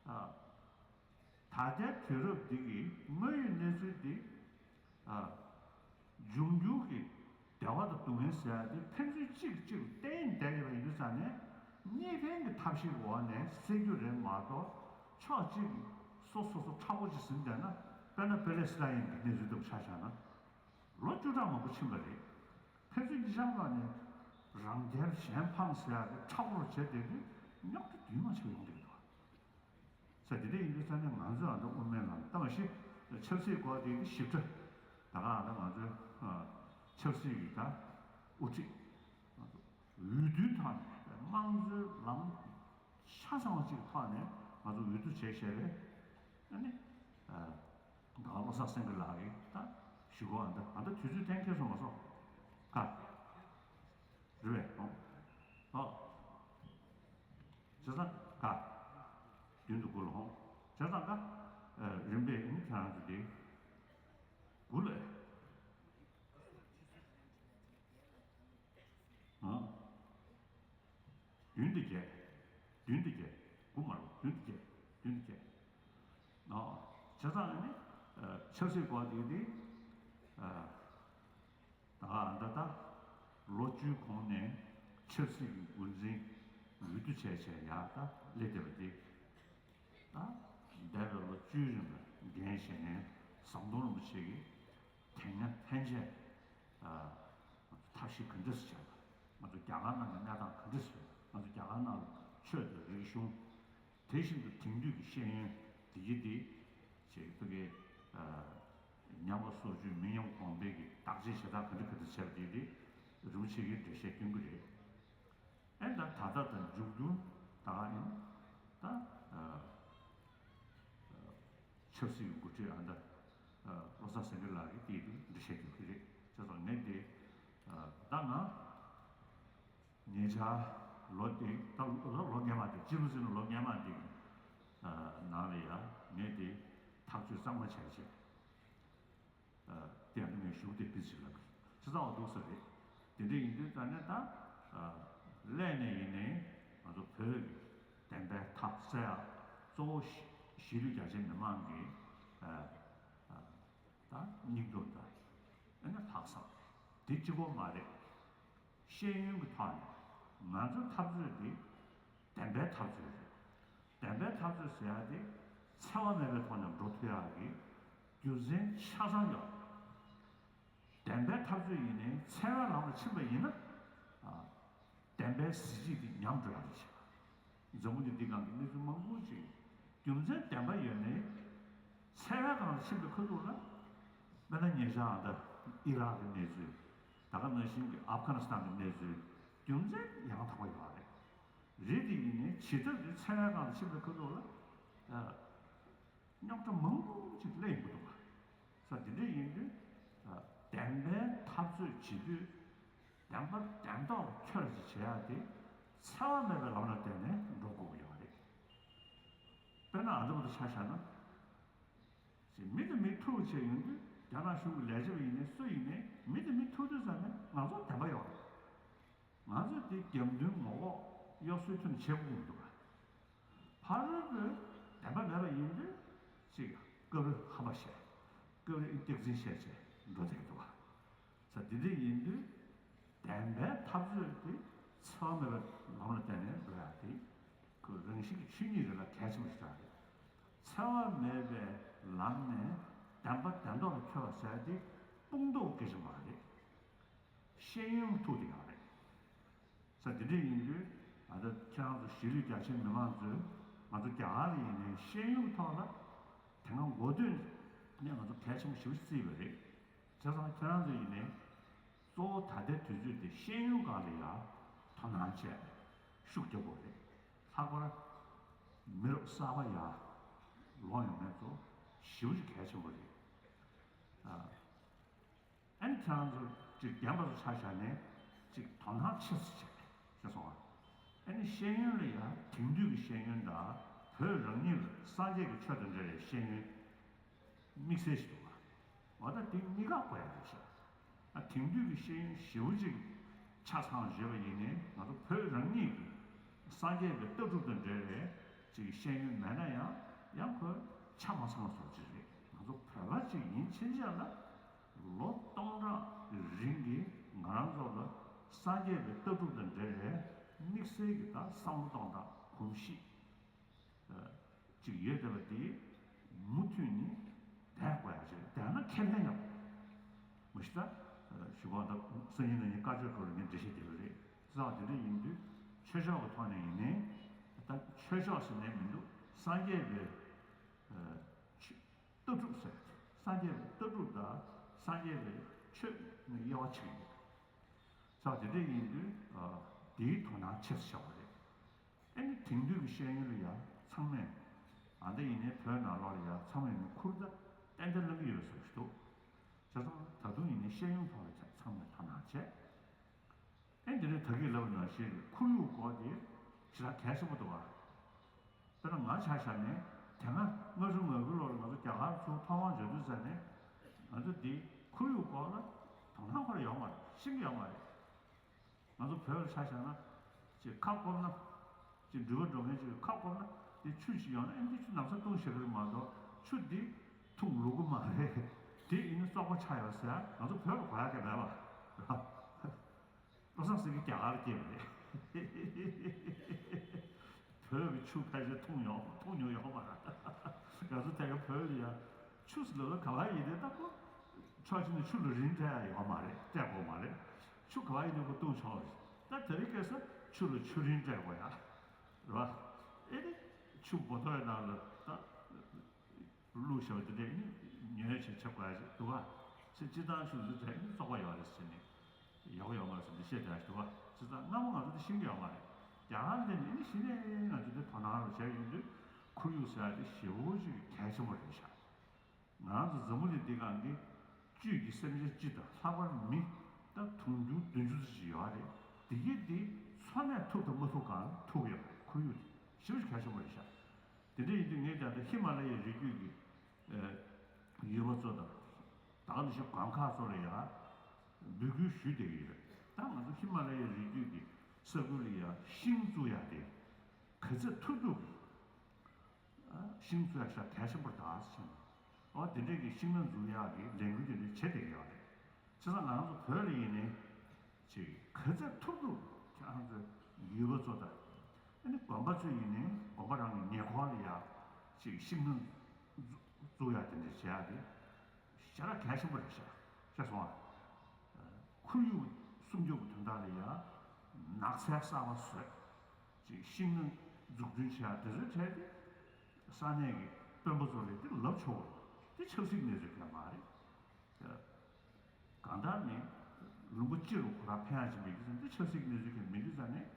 ཨ། ད་ལྟའི་དུས་རབས་འདི་གི་དངོས་ཡོད་གནས་ཚུལ་འདི། ཨ། འབྱུང་འགྱུར་གྱི་བདེ་བ་དང་སྡུག་བསྔལ་ཟེར་ཡ་དེ་ཕན་ཚུན་གཅིག་གིས་གཅིག་ལ་བརྟེན་བསྡད་ཡོད་པ་ཡིན་དུས་ཙང་ནས་གཉིས་ཕན་གྱི་ཐབས་ཤེས་འོག་ནས་སེལ་རྒྱུ་རེད་མ་གཏོགས་ཕྱོགས་གཅིག་གིས་སོ་སོ་སོ་མཁྲེགས་པོ་ཅིག་ཟིན་བསྡད་ན། དཔེར་ན་པེ་ལེ་སི་ཐན་གྱི་གནས་ཚུལ་དེ་ཆ་བཞག་ན། ལོ་བཅུ་ཕྲག་མང་པོ་ཕྱིན་པ་རེད། ཕན་ཚུན་གཉིས་ཆར་ཐོག་ནས་རང་རྒྱལ་གཞན་ཕམ་ཟེར་ཡག་དེ་མཁྲེགས་པོ་བྱས་བསྡད་དུས་རྙོག་དྲ་རྡུལ་མ་ཆེ་བ་ཡོང་བསྡད་འདུག་ས་དེ་འདྲ་ཡིན་དུས་ས་ནས་ང་ཚོས་ཨ་ད་དབུ་མའི་ལམ་ད་མ་གཞི་ཆབ་སྲིད་སྐོར་དེ་ཞིབ་ཕྲ་ད་ག་ཨ་ད་ང་ཚོའི་ཆབ་སྲིད་ཀྱི་ད་དབུ་ཁྲིད་འོས་བསྡུའི་ཐོག་ནས་དམངས་གཙོའི་ལམ། ཆ་ཚང་བ་གཅིག་ཐོག་ནས་ང་ཚོ་འོས་བསྡུ་བྱས་བྱས་རེད། ཨ་ནི། ཨ། ད་བློ་བཟང་སེང་གེ་ལགས་ཀྱིས་ད་ཞུ་གོ་ཨ་ད་ཨ་ད་དུས་ཚོད་གཏན་འཁེལ་སོང་མ་སོང་། ཀ། རེད་པས། ཨོ། ཨོ། བྱས་ཙང་ཀ། མདུན་དུ་སྒུག་ལ་ཧོང་། བྱས་ཙང་ཀ། ཨ། རིམ་པས་ཨ་ནི་ཁྱེད་རང་ཚོ་དེ། སྒུག་ལ། ཨ། མདུན་དུ་བསྐྱལ། མདུན་དུ་བསྐྱལ། སྒུག་མ་རུང་མདུན་དུ་བསྐྱལ། མདུན་དུ་བསྐྱལ། ཨ། བྱས་ཙང་ནི། ཨ། ཆབ་སྲིད་སྐོར་དེ་དེ། ཨ། ད་ད་ལྟ་ལོ་བཅུའི་གོང་ནས་ཆབ་སྲིད་ཀྱི་འགོ་འཛིན་འོས་བསྡུ་བྱས་བྱས་ཡག་ད་སླེབས་བསྡད་པ་དེ། ད་འདས་པའི་ལོ་བཅུའི་རིང་ལ་འགན་བཞེས་མཁན་ཟམ་གདོང་རིན་པོ་ཆེ་གིས། དེ་སྔ་ཕན་ཆད། ཨ། ཐབས་ཤེས་ག་འདྲ་ཞིག་བྱས་པ། ང་ཚོ་རྒྱ་གར་ནང་གི་གནས་སྟངས་ག་འདྲ་ཞིག་ཡོད། ང་ཚོ་རྒྱ་གར་ནང་ལ་ཆོས་དང་རིག་གཞུང་། དེ་བཞིན་དུ་དེང་དུས་ཀྱི་ཤེས་ཡོན་འདི་གྱིས་འདི། ཅེས་ཕ་གིའི། ཨ། ཉམས་པ་སོར་ཆུད་མི་ཉམས་གོང་འཕེལ་གྱི་བདག་གཅེས་བྱེད་སྟངས་ག་འདྲ་ག་འདྲ་བྱས་པ་འདི་འདི་རིན་པོ་ཆེ་གིས་འགྲེལ་བཤད་སྟོན་གྱི་རེད། ཨེ་ད་ད་ལྟ་དང་མཇུག་བསྡུ་ད་ཡིན། ད་ཨ་ཨ་ཆབ་སྲིད་ཀྱི་འགོ་ཁྲིད་ཨ་ད་ཨ་བློ་བཟང་སེང་གེ་ལགས་ཀྱིས་དེ་དུས་འགྲེལ་བཤད་རྒྱག་གི་རེད། བྱས་ཙང་ངས་དེ་ཨ་ད་ང་ཉེ་ཆར་ལོ་དེ་ད་ལོ་ལོ་སྔོན་མ་དེ་སྤྱི་ལོ་ཟེར་ན་ལོ་སྔོན་མ་དེ་ཨ་ནང་ལ་ཡ་ངས་དེ་ཐག་གཅོད་གཙང་མ་བྱས་བྱས། ཨ། དེ་ཡང་ངས་ཞུ་དེ་ཕི་ཞིག་ལ་ཆ་ཚང་བ་འདུག་ས་རེད། དེ་འདྲ་ཡིན་དུས་ད་ནས་ད། ཨ། སླད་ནས་ཡིན་ནའི། ང་ཚོ་བོད་ཀྱི་བདེན་པའི་མཐའ་གསལ་ཡག་གཙོ་བོ་གཞིས་ལུས་རྒྱ་ཆེའི་མི་མང་གི་ད་སྙིང་སྟོབས་དང་། ཨ་ནི་ལྷག་བསམ་འདི་གཅིག་པོ་མ་རེད། ཤེས་ཡོན་གྱི་ཐོག་ནས་ང་ཚོའི་འཐབ་རྩོད་འདི་བདེན་པའི་འཐབ་རྩོད་རེད། བདེན་པའི་འཐབ་རྩོད་ཟེར་ཡག་དེ་འཚེ་བ་མེད་པའི་ཐོག་ནས་འགྲོ་ཐུབ་ཡག་གི་རྒྱུ་མཚན་ཆ་ཚང་ཡོད། བདེན་པའི་འཐབ་རྩོད་ཡིན་ནའི་འཚེ་བའི་ལམ་ལ་ཕྱིན་པ་ཡིན་ན། ཨ། བདེན་པའི་གཟི་བརྗིད་དེ་ཉམས་འགྲོ་ཡག་རེད་ཤག་འཛམ་བུ་གླིང་འདི་སྒང་གི་གནས་ཚུལ་མང་པོ་ཅིག་རྒྱུ་མཚན་བདེན་པ་ཡོད་ནའི་འཚེ་བའི་སྒང་ལ་ཕྱིན་པའི་ཁ་ཐུག་ལ། དཔེར་ན་ཉེ་ཆར་ཨ་ད་ཨི་རག་གི་གནས་ཚུལ། ད་ག་ནང་བཞིན་གྱི་ཨབ་གྷ་ནི་སི་ཐན་གྱི་གནས་ཚུལ། རྒྱུ་མཚན་ཡང་དག་པ་ཡོད་རེད། རེད་དེ་ཡིན་ནའི་ཇི་ལྟར་དེ་འཚེ་བའི་སྒང་ལ་ཕྱིན་པའི་ཁ་ཐུག་ལ། ཨ། རྙོག་དྲ་མང་པོ་ཅིག་སླེབས་ཡོང་གི་འདུག་ག་ས་འདི་འདྲ་ཡིན་དུས། བདེན་པའི་འཐབ་རྩོད་བྱེད་དུས། བདེན་པ་བདེན་ཐོག་ལ་འཁྱོལ་ཅིག་བྱེད་ཡག་དེ། འཚེ་བ་མེད་པའི་ལམ་ལ་བརྟེན་ནས་འགྲོ་དགོས་ཀྱི་ཡོད་རེད། དཔེར་ན་ཨ་འདྲ་པོ་དེ་ཆ་བཞག་ན། ཅིག་མི་དང་མི་ཐུག་བྱས་ཡོང་དུས་རྒྱ་ནག་གཞུང་གི་ལས་བྱེད་པ་ཡིན་ནའི་སུ་ཡིན་ནའི་མི་དང་མི་ཐུག་དུས་ཙམ་ནས་ང་ཚོར་བདེན་པ་ཡོད་རེད། ང་ཚོས་དེ་རྒྱབ་མདུན་ངོ་ལྐོག་གཡོ་ཟོལ་ཐོན་བྱེད་དགོས་མི་འདུག་ག་ཕ་རོལ་པོས་བདེན་པ་མེད་པ་ཡིན་དུས་ཅིག་སྐབས་རེ་ཧམ་པ་བཤད། སྐབས་རེ་སྐྱག་རྫུན་བཤད་བྱས་འགྲོ་བསྡད་འདུག་ག་ས་འདི་འདྲ་ཡིན་དུས་བདེན་པའི་འཐབ་རྩོད་དེ་འཚེ་བ་མེད་པའི་ལམ་ལ་བརྟེན་ནས་འགྲོ་ཡག་དེ་ཁོའི་རང་བཞིན་གྱི་ཆོས་ཉིད་རེད་ལ་གལ་ཆེན་པོ་ཞིག་རེད། འཚེ་བ་མེད་པའི་ལམ་ནས་བདེན་པ་བདེན་ཐོག་ལ་འཁྱོལ་བ་ཟེར་དེ་དཔུང་རྡོག་སྐད་ཆ་མ་རེད། ཤེས་ཡོན་ཐུག་དེ་ཡག་རེད། ས་དེ་འདྲ་ཡིན་དུས་ང་ཚོ་ཁྱེད་རང་ཚོ་གཞིས་ལུས་རྒྱ་ཆེའི་མི་མང་ཚོས་ང་ཚོ་རྒྱ་གར་ལ་ཡིན་ནའི་ཤེས་ཡོན་ཐོག་ལ་དེ་སྔ་འགོ་སྟོད་ནས་ང་ཚོ་གལ་ཆེན་པོ་ཞེ་པོ་ཅིག་བརྩིས་པ་རེད། བྱས་ཙང་ཁྱེད་རང་ཚོ་ཡིན་ནའི་གཙོ་བོ་ད་ལྟའི་དུས་ཚོད་དེ་ཤེས་ཡོན་སྒང་ལ་ཡ་དོ་སྣང་བྱས་ཤུགས་རྒྱག་དགོས་རེད། ལྷག་པར་མི་རབས་གསར་པ་ཡ་ལོག་ཡོང་མཁན་ཚོ་ཞེ་པོ་ཅིག་གལ་ཆེན་པོ་རེད། ཨ། ཨ་ནི་ཁྱེད་རང་ཚོ་ཅིག་རྒན་པ་ཚོ་ཆ་བཞག་ནས་ཅིག་དོ་སྣང་ཆེ་ཙམ་བྱས་ཤེས་སོང་ཨ། ཨ་ནི་ཤེས་ཡོན་ལ་ཡང་དེང་དུས་ཀྱི་ཤེས་ཡོན་དང་བོད་རང་ཉིད་ལ་སངས་རྒྱས་ཀྱི་ཆོས་དང་འབྲེལ་བའི་ཤེས་ཡོན་དམིགས་བསལ་ཞིག་འདུག་ག་འོ་ད་དེ་གཉིས་ཀ་དགོས་ཡ་རེད་ཤག་ཨ། དེང་དུས་ཀྱི་ཤེས་ཡོན་ཞེ་པོ་ཅིག་ཆ་ཚང་བརྗོད་པ་ཡིན་ནའི་ང་ཚོ་བོད་རང་ཉིད་ཀྱི་སངས་རྒྱས་པའི་ལྟ་གྲུབ་དང་འབྲེལ་བའི་ཅིག་ཤེས་ཡོན་མེད་ན་ཡང་ཡང་ཁོ་ཆ་མ་ཚང་བ་བཟོ་ཅིག་རེད། ང་ཚོ་བོད་པ་ཅིག་ཡིན་ཕྱིན་ཆད་ལ། ལོ་སྟོང་ཕྲག་རིང་གི་ང་རང་ཚོ་ལ་སངས་རྒྱས་པའི་ལྟ་གྲུབ་དང་འབྲེལ་བའི་དམིགས་བསལ་གྱི་ད་བསམ་བློ་གཏོང་སྟངས་གོམས་གཤིས་ཅིག་ཡོད་བསྡད་པ་དེ་མུ་མཐུད་ནས་བསྡད་དགོས་ཡ་ཅིག་བསྡད་ན་ཁེ་ཕན་ཡོད་མ་གཞི་ད་ཞུ་བ་ད་སང་ཉིན་གནངས་ཉིན་བཀའ་ཆོས་སྐོར་ལ་ངས་འགྲེལ་བཤད་རྒྱབ་པ་རེད། བྱས་ཙང་དེ་འདྲ་ཡིན་དུས་ཆོས་ཕྱོགས་ཀྱི་ཐོག་ནས་ཡིན་ནའི་ད་ཆོས་ཕྱོགས་ཟེར་ནས་མི་འདུག་སངས་རྒྱས་པའི་ཆོས། ལྟ་གྲུབ་ཟེར། སངས་རྒྱས་པའི་ལྟ་གྲུབ་དང་སངས་རྒྱས་པའི་ཆོས་ནི་དབྱེ་བ་ཕྱེ་ཡོད། ས་དེ་འདྲ་ཡིན་དུས་དེའི་དོ་སྣང་ཆེ་ཙམ་བྱ་བ་རེད། ཨ་ནི་དེང་དུས་ཀྱི་ཤེས་ཡོན་ལ་ཡང་ཚང་མས་ཨ་འདི་ཡིན་ནའི་བོད་ནང་ལོགས་ལ་ཡང་ཚང་མས་ནི་ཁུར་ད་ཏན་ཏན་ལབ་ཀྱི་ཡོད་བཟོ་ཞིག་འདུག་བྱས་ཙང་ད་དུང་ཡིན་ནའི་ཤེས་ཡོན་ཐོག་ལ་ཚང་མས་དོ་སྣང་བྱས། ཨེ་འདི་ནི་ད་གིན་ལབ་ནང་བཞིན་ཁོར་ཡུག་སྐོར་དེ་ཞེ་དྲག་གལ་ཆེན་པོ་འདུག་བ། དཔེར་ན་ང་ཆ་བཞག་ནས་དེ་སྔ་ལྔ་བཅུ་ང་དགུ་ལོར་ང་ཚོ་རྒྱ་གར་ཚུར་ཐོག་མར་འབྱོར་དུས་ཙམ་ནས་ང་ཚོ་འདི་ཁོར་ཡུག་སྐོར་ལ་དོ་སྣང་ཁོ་ར་ཡོད་མ་རེད། ཤེས་ཀྱི་ཡོད་མ་རེད། ང་ཚོ་བོད་ལ་ཆ་བཞག་ན་ཅིག་ཁ་སྐོམ་ན་ཅིག་འགྲུལ་པ་འགྲོ་མཁན་ཅིག་ཁ་སྐོམ་ན་དེ་ཆུ་ཞིག་ཡོང་ན་ཨེ་འདི་ཆུ་ན་ཚ་བཏུང་བཞག་གི་རེད་མ་གཏོགས་ཆུ་འདི་འཐུང་ལོང་གི་མ་རེད། དེ་ཡིན་ན་བཙོག་པ་ཆགས་ཡོད་ཟེར་ང་ཚོ་བོད་ལ་གོ་ཡ་གི་མེད་པ། བློ་བཟང་སེང་གེ་རྒྱ་གར་སྐྱེས་པ་རེད། བོད་ཀྱི་ཆུ་ཕལ་ཆེར་འཐུང་ཡོང་འཐུང་མྱོང་ཡོད་མ་རེད། ང་ཚོ་དེ་ག་བོད་ལ་ཡ་ཆུ་ཟེར་ལབ་ན་ག་བ་ཡིན་ནའི་ལྟ་བུ། ཕྱོགས་གཅིག་ནས་ཆུ་ལ་རིན་སྤྲད་ཡ་ཡོད་མ་རེད། སྤྲད་དགོས་མ་རེད། ཆུ་ག་བ་ཡིན་ནའི་ཁོ་འཐུང་ཆོག་རེད། ད་དེ་རིང་ཁ་སང་ཆུ་ལ་ཆུ་རིན་སྤྲད་དགོས་ཡ། རེད་བ། ཨེ་ནི་ཆུ་བོ་ཏོའི་ནང་ལ་ད། བླུགས་བཞག་པ་དེ་འདྲས་ནི་ཉོས་བྱས་ཆབ་དགའ་ཞིག་འདུག་ག་ཚེ་སྤྱི་བཏང་ཆུ་ཚོད་དྲན་ནི་བཙོག་པ་ཡོད་རེད་ཟེར་ནས་ཡག་པོ་ཡོད་མ་རེད་ཟེར་ནས་བཤད་བསྡད་ཞིག་འདུག་ག་བྱས་ཙང་སྔ་མོ་ང་ཚོ་འདི་ཤེས་ཀྱི་ཡོད་མ་རེད། རྒྱ་གར་འདི་ནི་ནི་གཞི་ནས་ང་ཚོ་འདི་དོ་སྣང་རུ་བྱས་ཡོང་དུས་ཁོར་ཡུག་ཟེར་ཡ་དེ་ཞེ་པོ་ཅིག་གལ་ཆེན་པོ་རེད་ཤག་ང་རང་ཚོ་འཛམ་བུ་གླིང་འདི་སྒང་གི་བཅུད་ཀྱི་སེམས་ཅན་སྤྱི་དང་ལྷག་པར་མི་ད་དུང་ཕྱུར་བདུན་ཅུ་ཙམ་ཅིག་ཡོད་རེད། འདི་གའི་འདི་འཚོ་གནས་ཐུབ་དང་མ་ཐུབ་སྒང་ཐུག་ཡོད་རེད། ཁོར་ཡུག་དེ་ཞེ་པོ་ཅིག་གལ་ཆེན་པོ་རེད་ཤག་དེ་འདྲ་ཡིན་དུས་ངས་ཀྱང་ད་ཧི་མ་ལ་ཡའི་རི་རྒྱུད་ཀྱི་ཡུལ་པ་ཚོ་དང་ད་ག་ནང་བཞིན་དགོན་ཁག་ཚོ་ལ་ཡང་འབོད་སྐུལ་ཞུས་བསྡད་ཀྱི་ཡོད། ད་ང་ཚོ་ཧི་མ་ལ་ཡའི་རི་རྒྱུད་ཀྱི་ ས་ཁུལ་ལ་ཡ་ཤིང་བཙུགས་ཡ་དེ་ག་ཚོད་ཐུབ་ཐུབ་ཀྱིས་ཤིང་བཙུགས་ཡ་ཤ་གལ་ཆེན་པོར་བརྩི་ཞིང་། འོ་དེ་འདྲས་ཀྱི་ཤིང་སྣ་འཛུགས་ཡག་གི་ལས་འགུལ་དེ་འདྲས་བྱེད་བསྡད་ཡོད་རེད། བྱས་ཙང་ང་རང་ཚོ་བོད་ལ་ཡིན་ནའི་ཅིག་ག་ཚོད་ཐུབ་ཐུབ་ཁྱེད་རང་ཚོ་ཡུལ་པ་ཚོ་དང་། ཨ་ནི་དགོན་པ་ཚོ་ཡིན་ནའི་དགོན་པ་རང་གི་ཉེ་འཁོར་ལ་ཡ་ཅིག་ཤིང་སྣ་བཙུགས་ཡག་དེ་འདྲས་བྱེད་ཡག་དེ་ཞེ་དྲག་གལ་ཆེན་པོ་རེད་ཤག་ཤེས་སོང་ཨ། ཁོར་ཡུག་སྲུང་སྐྱོབ་ཀྱི་དོན་དག་ལ་ཡ་ནགས་ཚལ་གསར་པ་བཟོས། ཅིག་ཤིང་སྣ་འཛུགས་སྐྲུན་བྱེད་ཡག་དེ་ཚོའི་གྲས་དེ་ས་གནས་ཀྱི་དཔོན་པོ་ཚོ་ལ་དེ་ལབ་ཆོག་གི་རེད། དེ་ཆབ་སྲིད་གནས་ཚུལ་གང་མ་རེད། གང་ལྟར་ནི་ལུང་པ་སྤྱི་རུ་ཁོ་རང་ཕན་ཡག་ཅིག་མེད་དུས་ཙང་དེ་ཆབ་སྲིད་གནས་ཚུལ་གང་མེད་དུས་ཙང་ནས་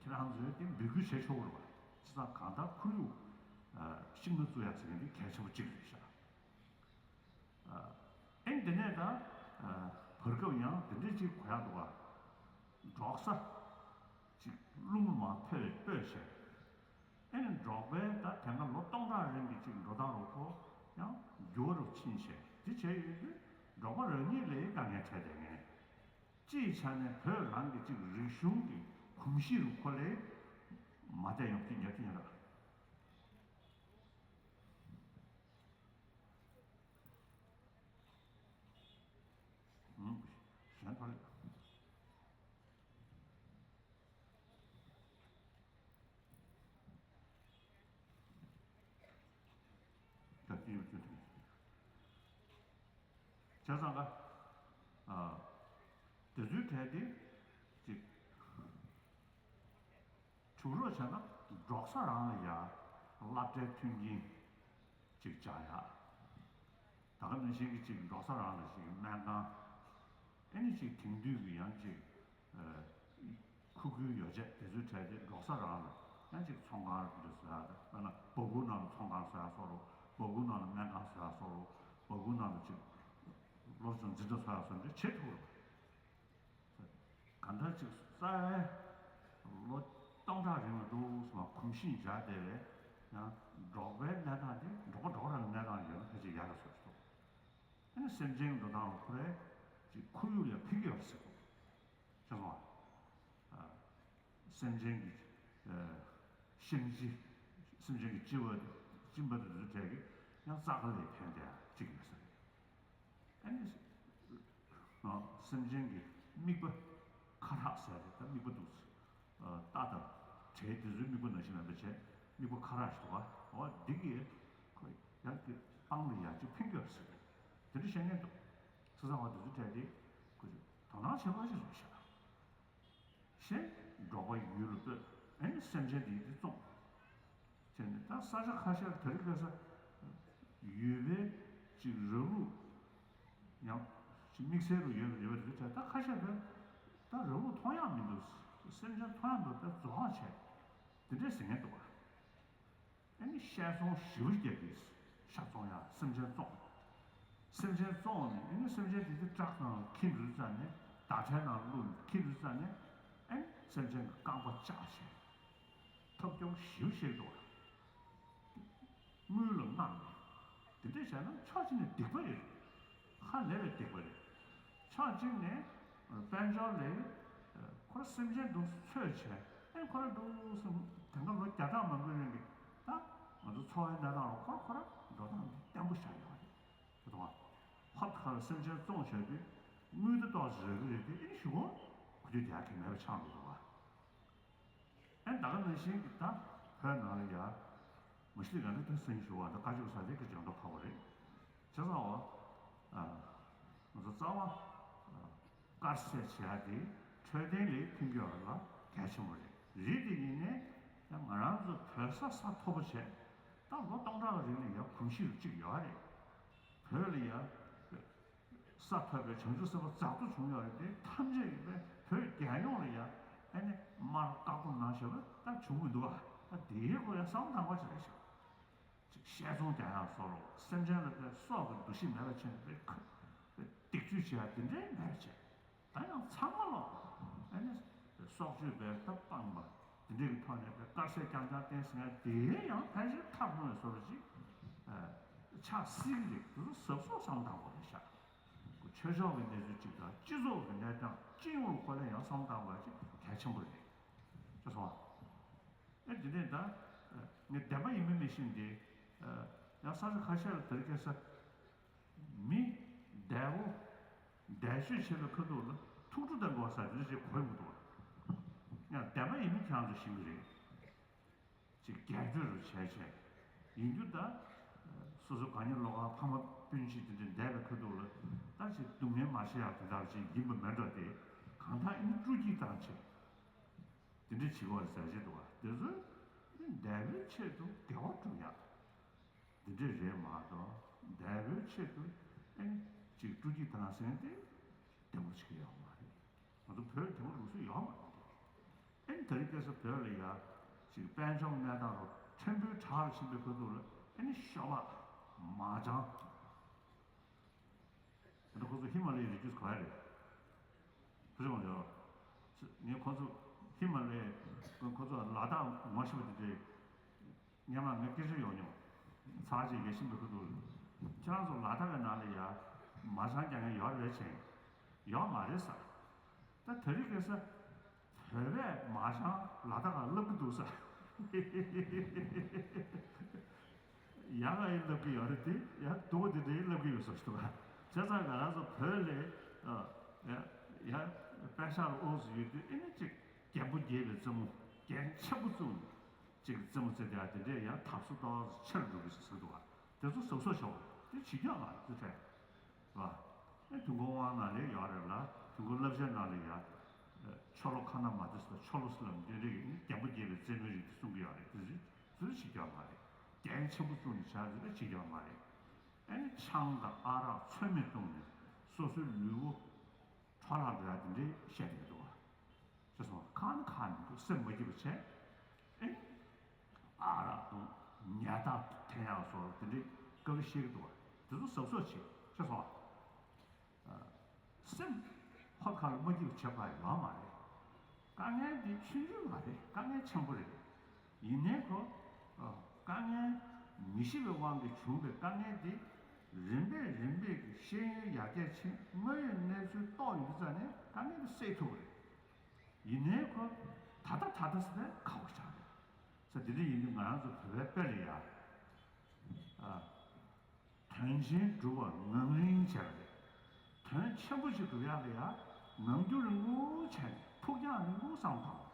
ཁྱེད་རང་ཚོས་དེ་འབོད་སྐུལ་བྱེད་ཆོག་གི་རེད་པ། བྱས་ཙང་གང་ལྟར་ཁོར་ཡུག་ཤིང་སྣ་བཙུགས་ཡག་ཟེར་མཁན་དེ་གལ་ཆེན་པོ་གཅིག་རེད་ཤག་ཨེ་འདི་ནས་ད་བར་སྐབས་ཡང་དེ་འདྲས་ཅིག་གོ་ཡག་འདུག་ག་འབྲོག་ས་ཅིག་རླུང་མ་ཕོད་སྤོས་བྱས། ཨེ་ནི་འབྲོག་པའི་ད་དེ་སྔ་ལོ་སྟོང་ཕྲག་རིང་གི་ཅིག་འགྲོ་སྟངས་རུ་ཁོ་ཡང་འགྱུར་བ་རུ་ཕྱིན་བྱས་དེ་བྱས་ཡོད་དུས་འབྲོག་པ་རང་ཉིད་ལ་དཀའ་ངལ་འཕྲད་བསྡད་མཁན། སྤྱིའི་ཆ་ནས་བོད་རང་གི་ཅིག་རིག་གཞུང་གི་གོམས་གཤིས་རུ་ཁོ་ལས་མ་བསྡད་ཡོང་གི་ཉར་གྱི་ཡིན་ར། ཨུམ། གཞན་ཕར་ལ། ད་ལྟ་ཡོད་ཚུལ་དེ། བྱས་ཙང་ཀ། ཨ། དེ་ཚོའི་གྲས་དེ་ཅིག་བྱུག་རོགས་བྱས་ན་འབྲོག་ས་རང་ལ་ཡ་སློབ་གྲྭའི་མཐུན་རྐྱེན་ཅིག་སྦྱར་ཡ། ད་ག་ནང་བཞིན་གྱི་ཅིག་འབྲོག་ས་རང་ལ་ཞིག་སྨན་ཁང་། ཨེ་ནི་ཅིག་དེང་དུས་ཀྱི་ཡང་ཅིག་ཨ། ཁུག་ཁུའི་ཡོ་བྱད་དེ་ཚོའི་གྲས་དེ་འབྲོག་ས་རང་ལ་ཡང་ཅིག་ཚོང་ཁང་རེ་བཟོ་ཡ་དང་། དཔེར་ན་སྦ་ཁུག་ནང་ལ་ཚོང་ཁང་བཟོ་ཡ་བཟོ་རོགས། སྦ་ཁུག་ནང་ལ་སྨན་ཁང་བཟོ་ཡ་བཟོ་རོགས། སྦ་ཁུག་ནང་ལ་ཅིག་སློབ་གསོ་འཛིན་གྲྭ་བཟོ་ཡ་བཟོ་འདྲ་བྱེད་ཐུབ་རོགས། གང་ལྟར་ཅིག་རྩ་བའི་ལོ་སྟོང་ཕྲག་རིང་ལ་འདུག་སེ་གོམས་གཤིས་འཇགས་བསྡད་པའི་ཡང་འབྲོག་པའི་གནས་སྟངས་དེ་འབྲོག་པ་འབྲོག་རང་གི་གནས་སྟངས་ཡོད་ན་ཕལ་ཆེར་ཡག་ག་བཟོ་ཞིག་འདུག་ཨ་ནི་སེམས་ཅན་འགྲོ་སྟངས་ལ་ཁོ་རའི་ཅིག་ཁོར་ཡུག་ལ་ཕན་གྱི་ཡོད་རེད་ཟེར་གོ། ཤེས་སོང་ཨ། སེམས་ཅན་གྱི་ཨ། གཤིན་རྗེ། སེམས་ཅན་གྱི་ལྕི་བ་གཅིན་པ་དེ་ཚོའི་གྲས་ཀྱི་ཡང་རྩ་ཁ་ལ་ཕན་བསྡད་ཡ་གཅིག་ཡོད་ས་རེད། ཨ་ནི། ཨ། སེམས་ཅན་གྱི་དམིགས་པ་ཁ་ཧྲག་ཟེར་ཏེ་ད་དམིགས་པ་འདུག་ཨ། རྟ་དང་བྲེ་དེ་ཚོའི་དམིགས་པ་ནང་བཞིན་མེད་པ་བྱས་དམིགས་པ་ཁ་ཧྲག་ཞིག་འདུག་ག་འོ་འདི་གིས་ཁོ་ཡང་གི་སྤང་ལ་ཡ་གཅིག་ཕན་གྱི་ཡོད་ཟེར་གི་དེ་འདྲ་བཤད་མཁན་འདུག་ས་ཚང་བ་དེ་ཚོའི་གྲས་དེ་ཁོ་ཚོས་དོ་སྣང་བྱེད་དགོས་ཞིག་རེད་ཤག་གཞན་འབྲོག་པ་ཡུལ་ལ་སྤོས། ཨ་ནི་སེམས་ཅན་དེ་དེ་བཙོང་། བྱས་ནས་ད་ས་ཆ་ཁ་ཤས་ལ་དེ་རིང་ཁ་སང་ཡུལ་པའི་ཅིག་ར་ལུག་ཡང་ཅིག་དམིགས་བསལ་རུ་ཡོད་ཡོད་པ་རེད་དེ་ད་ཁ་ཤས་ལ་ད་ར་ལུག་མཐོང་ཡག་མི་འདུག་སེམས་ཅན་མཐོང་ཡག་མི་འདུག་ད་རྫོགས་ཡག་བྱས་དེ་འདྲས་ཟེར་མཁན་འདུག་བ། ཨ་ནི་བཤས་ཚོང་ཞེ་པོ་རྒྱག་གི། ཤ་བཙོང་ཡག་སེམས་ཅན་བཙོང་། སེམས་ཅན་བཙོང་ནས་ཨ་ནི་སེམས་ཅན་དེ་ཚོ་བྲག་ནང་ལ་འཁྱེར་འགྲོ་ཙ་ནས་དྭ་ཕྲན་ནང་བླུགས་ནས་འཁྱེར་འགྲོ་ཙ་ནས་ཨ་ནི་སེམས་ཅན་གྱི་རྐང་པ་བཅག་བྱས་ཐབས་སྐྱོ་ཞེ་པོ་བྱེད་འདུག་བ། དངུལ་ལ་དངངས་ནས་དེ་འདྲས་བྱས་ན་ཕྱོགས་གཅིག་ནས་སྡིག་པ་རེད། ཧ་ལས་པའི་སྡིག་པ་རེད། ཕྱོགས་གཅིག་ནས་དཔལ་འབྱོར་ལས་ཁོ་ར་སེམས་ཅན་འདུག་འཚོལ་བྱས་ཨེ་ཁོ་ར་འདུག་སེ་དེང་སང་ལོ་བརྒྱ་ཕྲག་མང་པོའི་རིང་གི་ད་ང་ཚོ་འཚོ་བའི་གནས་སྟངས་ལ་ཁོ་ར་ཁོ་ར་འགྲོ་སྟངས་འདི་བརྟན་པོ་ཆགས་ཡོད་རེད། དེ་དང་ཧོབ་ཁ་ལ་སེམས་ཅན་བཙོང་བྱས་ཏེ་དངུལ་དེ་ཏོག་ཙམ་རག་གི་རེད་དེ་ཨེ་ཞུ་གོ་གོ་རྒྱུ་རྒྱག་གི་མེད་པ་ཆགས་འགྲོ་འདུག་བ། ཨེ་ད་ག་ནང་བཞིན་གྱི་ད་བོད་ནང་ལ་ཡ་མ་གཞི་ལས་ཀ་འདི་ད་སེང་ཞུ་བ་ད་བཀའ་ཆོས་ས་དེ་གི་ལྗང་མདོག་ཁ་བ་རེད། བྱས་ཙང་བ། ང་ཚོ་རྩ་བ། དཀར་ཟས་བྱེད་ཡ་དེ་འཕྲོད་བསྟེན་ལས་ཕན་གྱི་ཡོད་ལ་གལ་ཆེན་པོ་རེད། རེད་དེ་ཡིན་ནའི་ཡང་ང་རང་ཚོ་བོད་ས་ས་མཐོ་པོ་བྱས་ད་ལོ་སྟོང་ཕྲག་རིང་ལ་ཡ་གོམས་གཤིས་རུ་གཅིག་ཡོད་རེད། བོད་ལ་ཡ། ས་ཐོབ་པའི་བྱང་ཆུབ་སེམས་དཔའ་ཛ་དུ་བྱུང་ཡོད་རེད་དེ་ཐམས་ཅད་ཡིན་པས་བོད་རྒྱལ་ཡོངས་ལ་ཡ་ཨ་ནི་མར་བཀའ་དགོངས་གནང་བཞག་པ་ད་བྱུང་མི་འདུག་ཨ། ད་དེའི་སྐོར་ཡ་བསམ་བློ་བཏང་དགོས་ཅིག་རེད་ཤག་ཅིག་བཤས་ཚོང་རྒྱག་ཡག་བཟོ་རོགས་སེམས་ཅན་ལ་དཔེ་སྲོག་གི་འདུ་ཤེས་མེད་པ་བྱས་ནས་དཔེ་ཁ་དཔེ་སྡིག་སྤྱོད་བྱེད་ཡག་དེ་འདྲའི་མེད་པ་བྱས། ད་ཡང་ཚང་མ་ལོག་ཨ་ནི་སྲོག་གཅོད་པའི་ད་སྤངས་པ་དེ་འདྲའི་གི་ཐོག་ནས་དཔེ་དཀར་ཟས་རྐྱང་རྐྱང་བསྟེན་ཟེར་མཁན་དེ་ཡང་ཕལ་ཆེར་ཐབས་ལམ་བཟོ་འདྲ་ཅིག་ཆགས་སྲིད་ཀྱི་རེད། དེ་ཚོ་གཟབ་གཟབ་བསམ་བློ་བཏང་དགོས་རེད་ཤག་ཆོས་ཕྱོགས་ཀྱི་གནས་ཚུལ་གཅིག་དང་སྤྱི་ཚོགས་ཀྱི་གནས་སྟངས་སྤྱི་ཡོངས་ལ་ཁོ་ལ་ཡང་བསམ་བློ་བཏང་དགོས་ཡག་ཅིག་གལ་ཆེན་པོ་རེད། ཤེས་སོང་ཨ། ཨེ་དེ་ནས་ད་ངས་བདེན་པ་ཡིན་མིན་མི་ཤེས་ཏེ། ཡང་ས་ཆ་ཁ་ཤས་ལ་དེ་རིང་ཁ་སང་མི་བདེ་བོ་བདེ་ཤོས་བྱེད་པའི་ཁ་ཐུག་ལ་ཐུགས་སྤྲོ་དང་འགྲོ་ས་དེ་འདྲ་ཞིག་གོ་ཡོང་གི་འདུག་བ། ཡང་བདེན་པ་ཡིན་མིན་ཁྱེད་རང་ཚོས་ཤེས་ཀྱི་རེད། ཅིག་རྒྱས་སྤྲོས་རུ་བྱས་བྱས། ཡིན་རྒྱུ་ད། སོ་སོ་དགའ་ཉེ་བློ་དགའ་ཕ་མ་སྤུན་མཆེད་དེ་འདྲ་འདས་པའི་ཁ་ཐུག་ལ་ད་ཅིག་སྡུག་བསྔལ་མ་བྱེད་ཡག་དེ་དག་ཅིག་ཡིན་པ་མེད་འགྲོ་དེ། གང་ལྟར་ཨ་ནི་སྤྲོ་སྐྱིད་བཏང་བྱས། དེ་འདྲ་བྱེད་དགོས་རེད་ཟེར་བཞིན་འདུག་བ། དེ་ཚོ་འདས་པའི་ཆེད་དུ་དགེ་བ་སྒྲུབ་ཡག་འདི་འདྲ་རེད་མ་གཏོགས། འདས་པའི་ཆེད་དུ་ཨེ་ཅིག་སྤྲོ་སྐྱིད་བཏང་ཟེར་དེ་བདེ་མོ་ཞིག་ཡོད་མ་རེད། ང་ཚོ་བོད་དེ་མོ་ལུགས་སྲོལ་ཡོད་མ་རེད། ཨེ་ནི་དེ་རིང་ཁ་སང་བོད་ལ་ཡ་ཅིག་དཔལ་འབྱོར་གནས་སྟངས་རུ་ཕྲན་བུའི་དྲག་ལ་ཕྱིན་པའི་ཁ་ཐུག་ལ་ཨེ་ནི་ཤོ་སྦག་མ་ཅང་། ད་ཁོ་ཚོ་ཧི་མ་ལ་ཡའི་རི་རྒྱུད་ག་རེ་རེད། བུ་ཆུང་ལ་ཡོད། ངས་ཁོ་ཚོ་ཧི་མ་ལ་ཡའི་ཁོ་ཚོ་ལ་དྭགས་ངོ་ཤེས་པ་དེ་འདྲའི་སྔོན་མ་ངའི་སྐད་ཆ་ཡོང་མྱོང་། ཚར་གཅིག་ཡ་ཤིན་པའི་ཁུ་ཐུག་ཁྱེད་རང་ཚོ་ལ་དྭགས་ཀྱི་ནང་ལ་ཡ་མ་ཤང་རྒྱག་མཁན་ཡོད་རེད་ཅེས། ཡོད་མ་རེད་ཟེར། ད་དེ་རིང་ཁ་སང་བོད་པས་མ་ཤང་ལ་དྭགས་ལ་སློབ་ཀྱི་འདུག་ཟེར། ཡ་ང་ཡིས་སློབ་ཀྱི་ཡོད་རེད་དེ། ཡ་སྡུག་པོ་དེ་འདྲ་ཡིས་སློབ་ཀྱི་ཡོད་ཟེར་ཞུ་བ། བྱས་ཙང་ང་རང་ཚོ་བོད་ལ་ཡ་ཡ་པད་ཤག་ལ་དབུགས་སུ་ཡོད་དུས་ཨེ་ནི་ཅིག་རྒྱན་པོ་རྒྱས་པའི་རྩེད་མོ། རྒྱན་ཆེན་པོ་བཙུགས་ནས་ཅིག་རྩེད་མོ་རྩེ་བསྡད་ཡ་དེ་འདྲས་ཡང་དར་སོ་ཏོག་ཙམ་ཆེར་འགྲོ་གི་ཟེར་འདུག་བ། དེ་ཚོ་གཟབ་གཟབ་བྱོས། དེ་བྱེད་རྒྱུ་མ་རེད་དེ་ཁྲལ། བ། ཨེ་དུས་འཁོར་དབང་ནང་ལ་ཡོད་རེད་ལ། དུས་འཁོར་བསླབ་བྱའི་ནང་ལ་ཡ། ཆོ་ལོ་ཁ་ན་མ་ཏི་ཟེར་ཆོ་ལོ་ཟེར་ལབ་དེ་འདྲས་ཀྱི་རྒྱན་པོ་རྒྱས་པའི་རྩེད་མོའི་རིགས་དེ་གསུང་གི་ཡོད་རེད། དེ་ཚོ་བྱེད་རྒྱུ་མ་རེད། རྒྱན་ཆེན་པོ་བཙུགས་ནས་བྱ་ཟེར་བ་བྱེད་རྒྱུ་མ་རེད། ཨེ་ནི་ཆང་དང་ཨ་རག་ཚོད་མེད་བཏུང་ནས་སོ་སོའི་ལུས་པོ་འཕྲོ་བརླག་འགྲོ་ཡ་དེ་འདྲས་བཤད་བསྡད་ཀྱི་འདུག་བ། ཅེས་སོང་ཁ་ན་ཁ་མི་འདུག་སེམས་མ་སྐྱིད་པ་བྱས། ཨེ། ཨ་རག་དང་ཉལ་ཐ་འཐེན་ཡག་སོགས་དེ་འདྲའི་སྐབས་རེ་བཤད་ཀྱི་འདུག་བ། དེ་ཚོ་གཟབ་གཟབ་བྱེད་ཅེས་སོང་། སེམས་ཧོད་ཁ་ལ་མ་སྐྱིད་པ་བྱེད་པ་ཡོད་མ་རེད། དཀའ་ངལ་འདི་ཆུང་ཆུང་མ་རེད། དཀའ་ངལ་ཆེན་པོ་རེད། ཡིན་ནའི་ཁོ། དཀའ་ངལ་མི་ཤེས་པའི་དབང་གིས་བྱུང་བའི་དཀའ་ངལ་འདི། རིམ་པས་རིམ་པས་ཀྱི་ཤེས་ཡོན་ཡར་རྒྱས་ཕྱིན། དངོས་ཡོད་གནས་ཚུལ་རྟོགས་ཡོང་དུས་ཙ་ནས་དཀའ་ངལ་འདི་སེལ་ཐུབ་པ་རེད། ཡིན་ནའི་ཁོ། ད་ལྟ་ད་ལྟ་ཟེར་ནས་ཁག་པོ་ཆགས་རེད། ས་དེ་འདྲ་ཡིན་དུས་ང་རང་ཚོ་བོད་པའི་དཔེ་ལ་ཡ། ཨ། དོན་ཆེན་སྒྲུབ་པར་ངང་རིང་བྱ་རེད། དོན་ཆེན་པོ་ཞིག་སྒྲུབ་ཡག་ལ་ཡ། ངང་རྒྱུད་རིང་པོ་བྱས་ནས་ཕུགས་རྒྱང་རིང་པོ་བསམ་བཏང་བ་